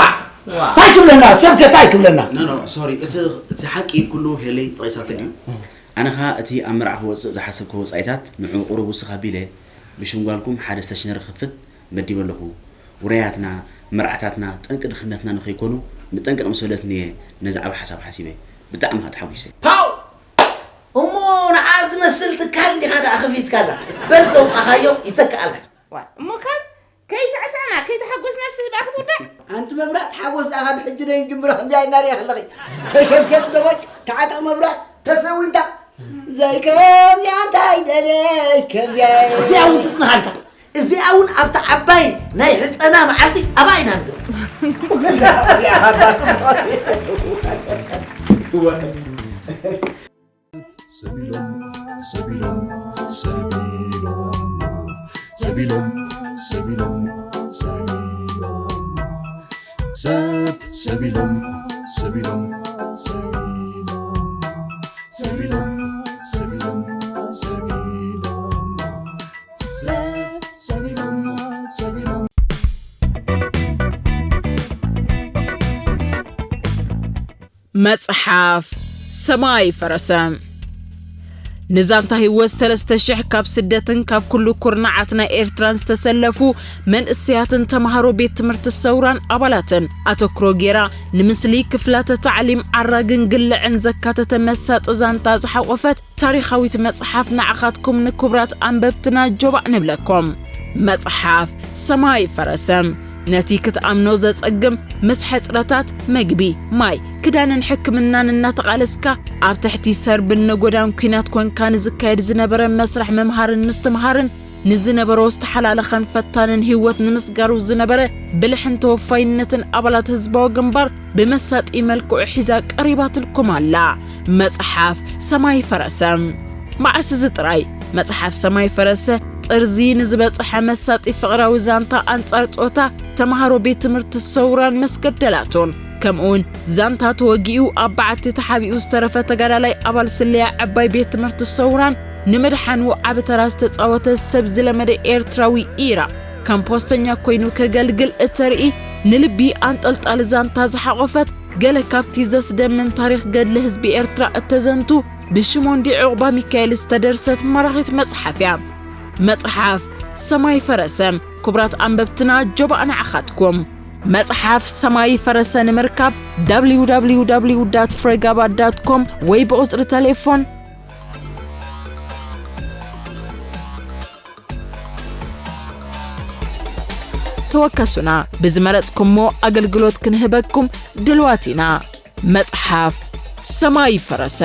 እንታይ ክብለና ሰብከ እንታይ ክብለና ኖ ኖ ሶሪ እቲ እቲ ሓቂ ኩሉ ሄለይ ጠቒሳትኒ እዩ ኣነ ኸኣ እቲ ኣብ መርዓ ክወፅእ ዝሓሰብኩ ወፃኢታት ንዕኡ ቁሩብ ውስኽ ኣቢለ ብሽም ጓልኩም ሓደ ስቴሽነሪ ክኽፍት መዲበ ኣለኹ ውራያትና መርዓታትና ጠንቂ ድኽነትና ንኸይኮኑ ንጠንቀቕ ምስ በለትኒ እየ ነዚ ዓቢ ሓሳብ ሓሲበ ብጣዕሚ ኸኣ ተሓጒሰ ፓው እሞ ንዓ ዝመስል ትካል እንዲኻ ደኣ ከፊትካላ በል ዘውፃኻዮ ይተክኣልካ ዋ እሞ ካብ ከይሳዕሳዕና ከይተሓጎስና ስብኣ ክትውዳእ ኣንቲ መብራት ሓጎስ ደኣ ካብ ሕጂ ደይ ጅምሮ ከምዚኣ ኢልና ሪኣ ከለኺ ተሸብሸብ ደቦጭ ተዓጠቕ መብራት ተሰዊንታ ዘይከምዚኣ እንታይ ደልየ ከምዚኣ እዚኣ እውን ትጽንሃልካ እዚኣ እውን ኣብታ ዓባይ ናይ ሕፀና መዓልቲ ኣብኣ ኢና ንገብር ሰቢሎም ሰቢሎም ሰቢሎም ሰቢሎም ሰቢሎም ሰቢሎም ሰብ ሰቢሎም ሰቢሎም ሰቢሎም ሰቢሎም ሰቢሎም ሰቢሎም ሰብ ሰቢሎም ሰቢሎም መጽሓፍ ሰማይ ፈረሰ። ንዛንታ ህይወት ሰለስተ ሽሕ ካብ ስደትን ካብ ኩሉ ኩርናዓት ናይ ኤርትራን ዝተሰለፉ መንእሰያትን ተማሃሮ ቤት ትምህርቲ ሰውራን ኣባላትን ኣተኩሮ ጌራ ንምስሊ ክፍላተ ታዕሊም ዓራግን ግልዕን ዘካተተ መሳጢ ዛንታ ዝሓቖፈት ታሪኻዊት መጽሓፍ ንዓኻትኩም ንክቡራት ኣንበብትና ጆባእ ንብለኩም። መጽሓፍ ሰማይ ፈረሰ። ነቲ ክትኣምኖ ዘጸግም፣ ምስ ሕጽረታት መግቢ፣ ማይ፣ ክዳንን ሕክምናን እናተቓለስካ፣ ኣብ ትሕቲ ሰርብን ነጎዳን ኲናት ኮንካ ንዝካየድ ዝነበረ መስርሕ ምምሃርን ምስትምሃርን፣ ንዝነበሮ ዝተሓላለኸን ፈታንን ህይወት ንምስጋሩ ዝነበረ ብልሕን ተወፋይነትን ኣባላት ህዝባዊ ግንባር ብመሳጢ መልክዑ ሒዛ ቀሪባትልኩም ኣላ። መጽሓፍ ሰማይ ፈረሰ። መዓስ እዚ ጥራይ መጽሓፍ ሰማይ ፈረሰ ጥርዚ ንዝበጽሐ መሳጢ ፍቕራዊ ዛንታ ኣንጻር ጾታ ተማሃሮ ቤት ትምህርቲ ሰውራን መስገደላቱን ከምኡውን ዛንታ ተወጊኡ ኣብ በዓቲ ተሓቢኡ ዝተረፈ ተጋዳላይ ኣባል ስለያ ዕባይ ቤት ትምህርቲ ሰውራን ንምድሓኑ ዓቢ ተራ ዝተጻወተ ሰብ ዝለመደ ኤርትራዊ ኢራ ከም ፖስተኛ ኮይኑ ከገልግል እተርኢ ንልቢ ኣንጠልጣሊ ዛንታ ዝሓቖፈት ገለ ካብቲ ዘስደምም ታሪኽ ገድሊ ህዝቢ ኤርትራ እተዘንቱ ብሽሞንዲ ዑቕባ ሚካኤል ዝተደርሰት ማራኺት መጽሓፍ እያ። መጽሓፍ ሰማይ ፈረሰ። ክቡራት ኣንበብትና ጆባእ ንዓኻትኩም። መጽሓፍ ሰማይ ፈረሰ ንምርካብ www ፍሬጋባ com ወይ ብቑጽሪ ተሌፎን ተወከሱና። ብዝመረጽኩሞ ኣገልግሎት ክንህበኩም ድልዋት ኢና። መጽሓፍ ሰማይ ፈረሰ።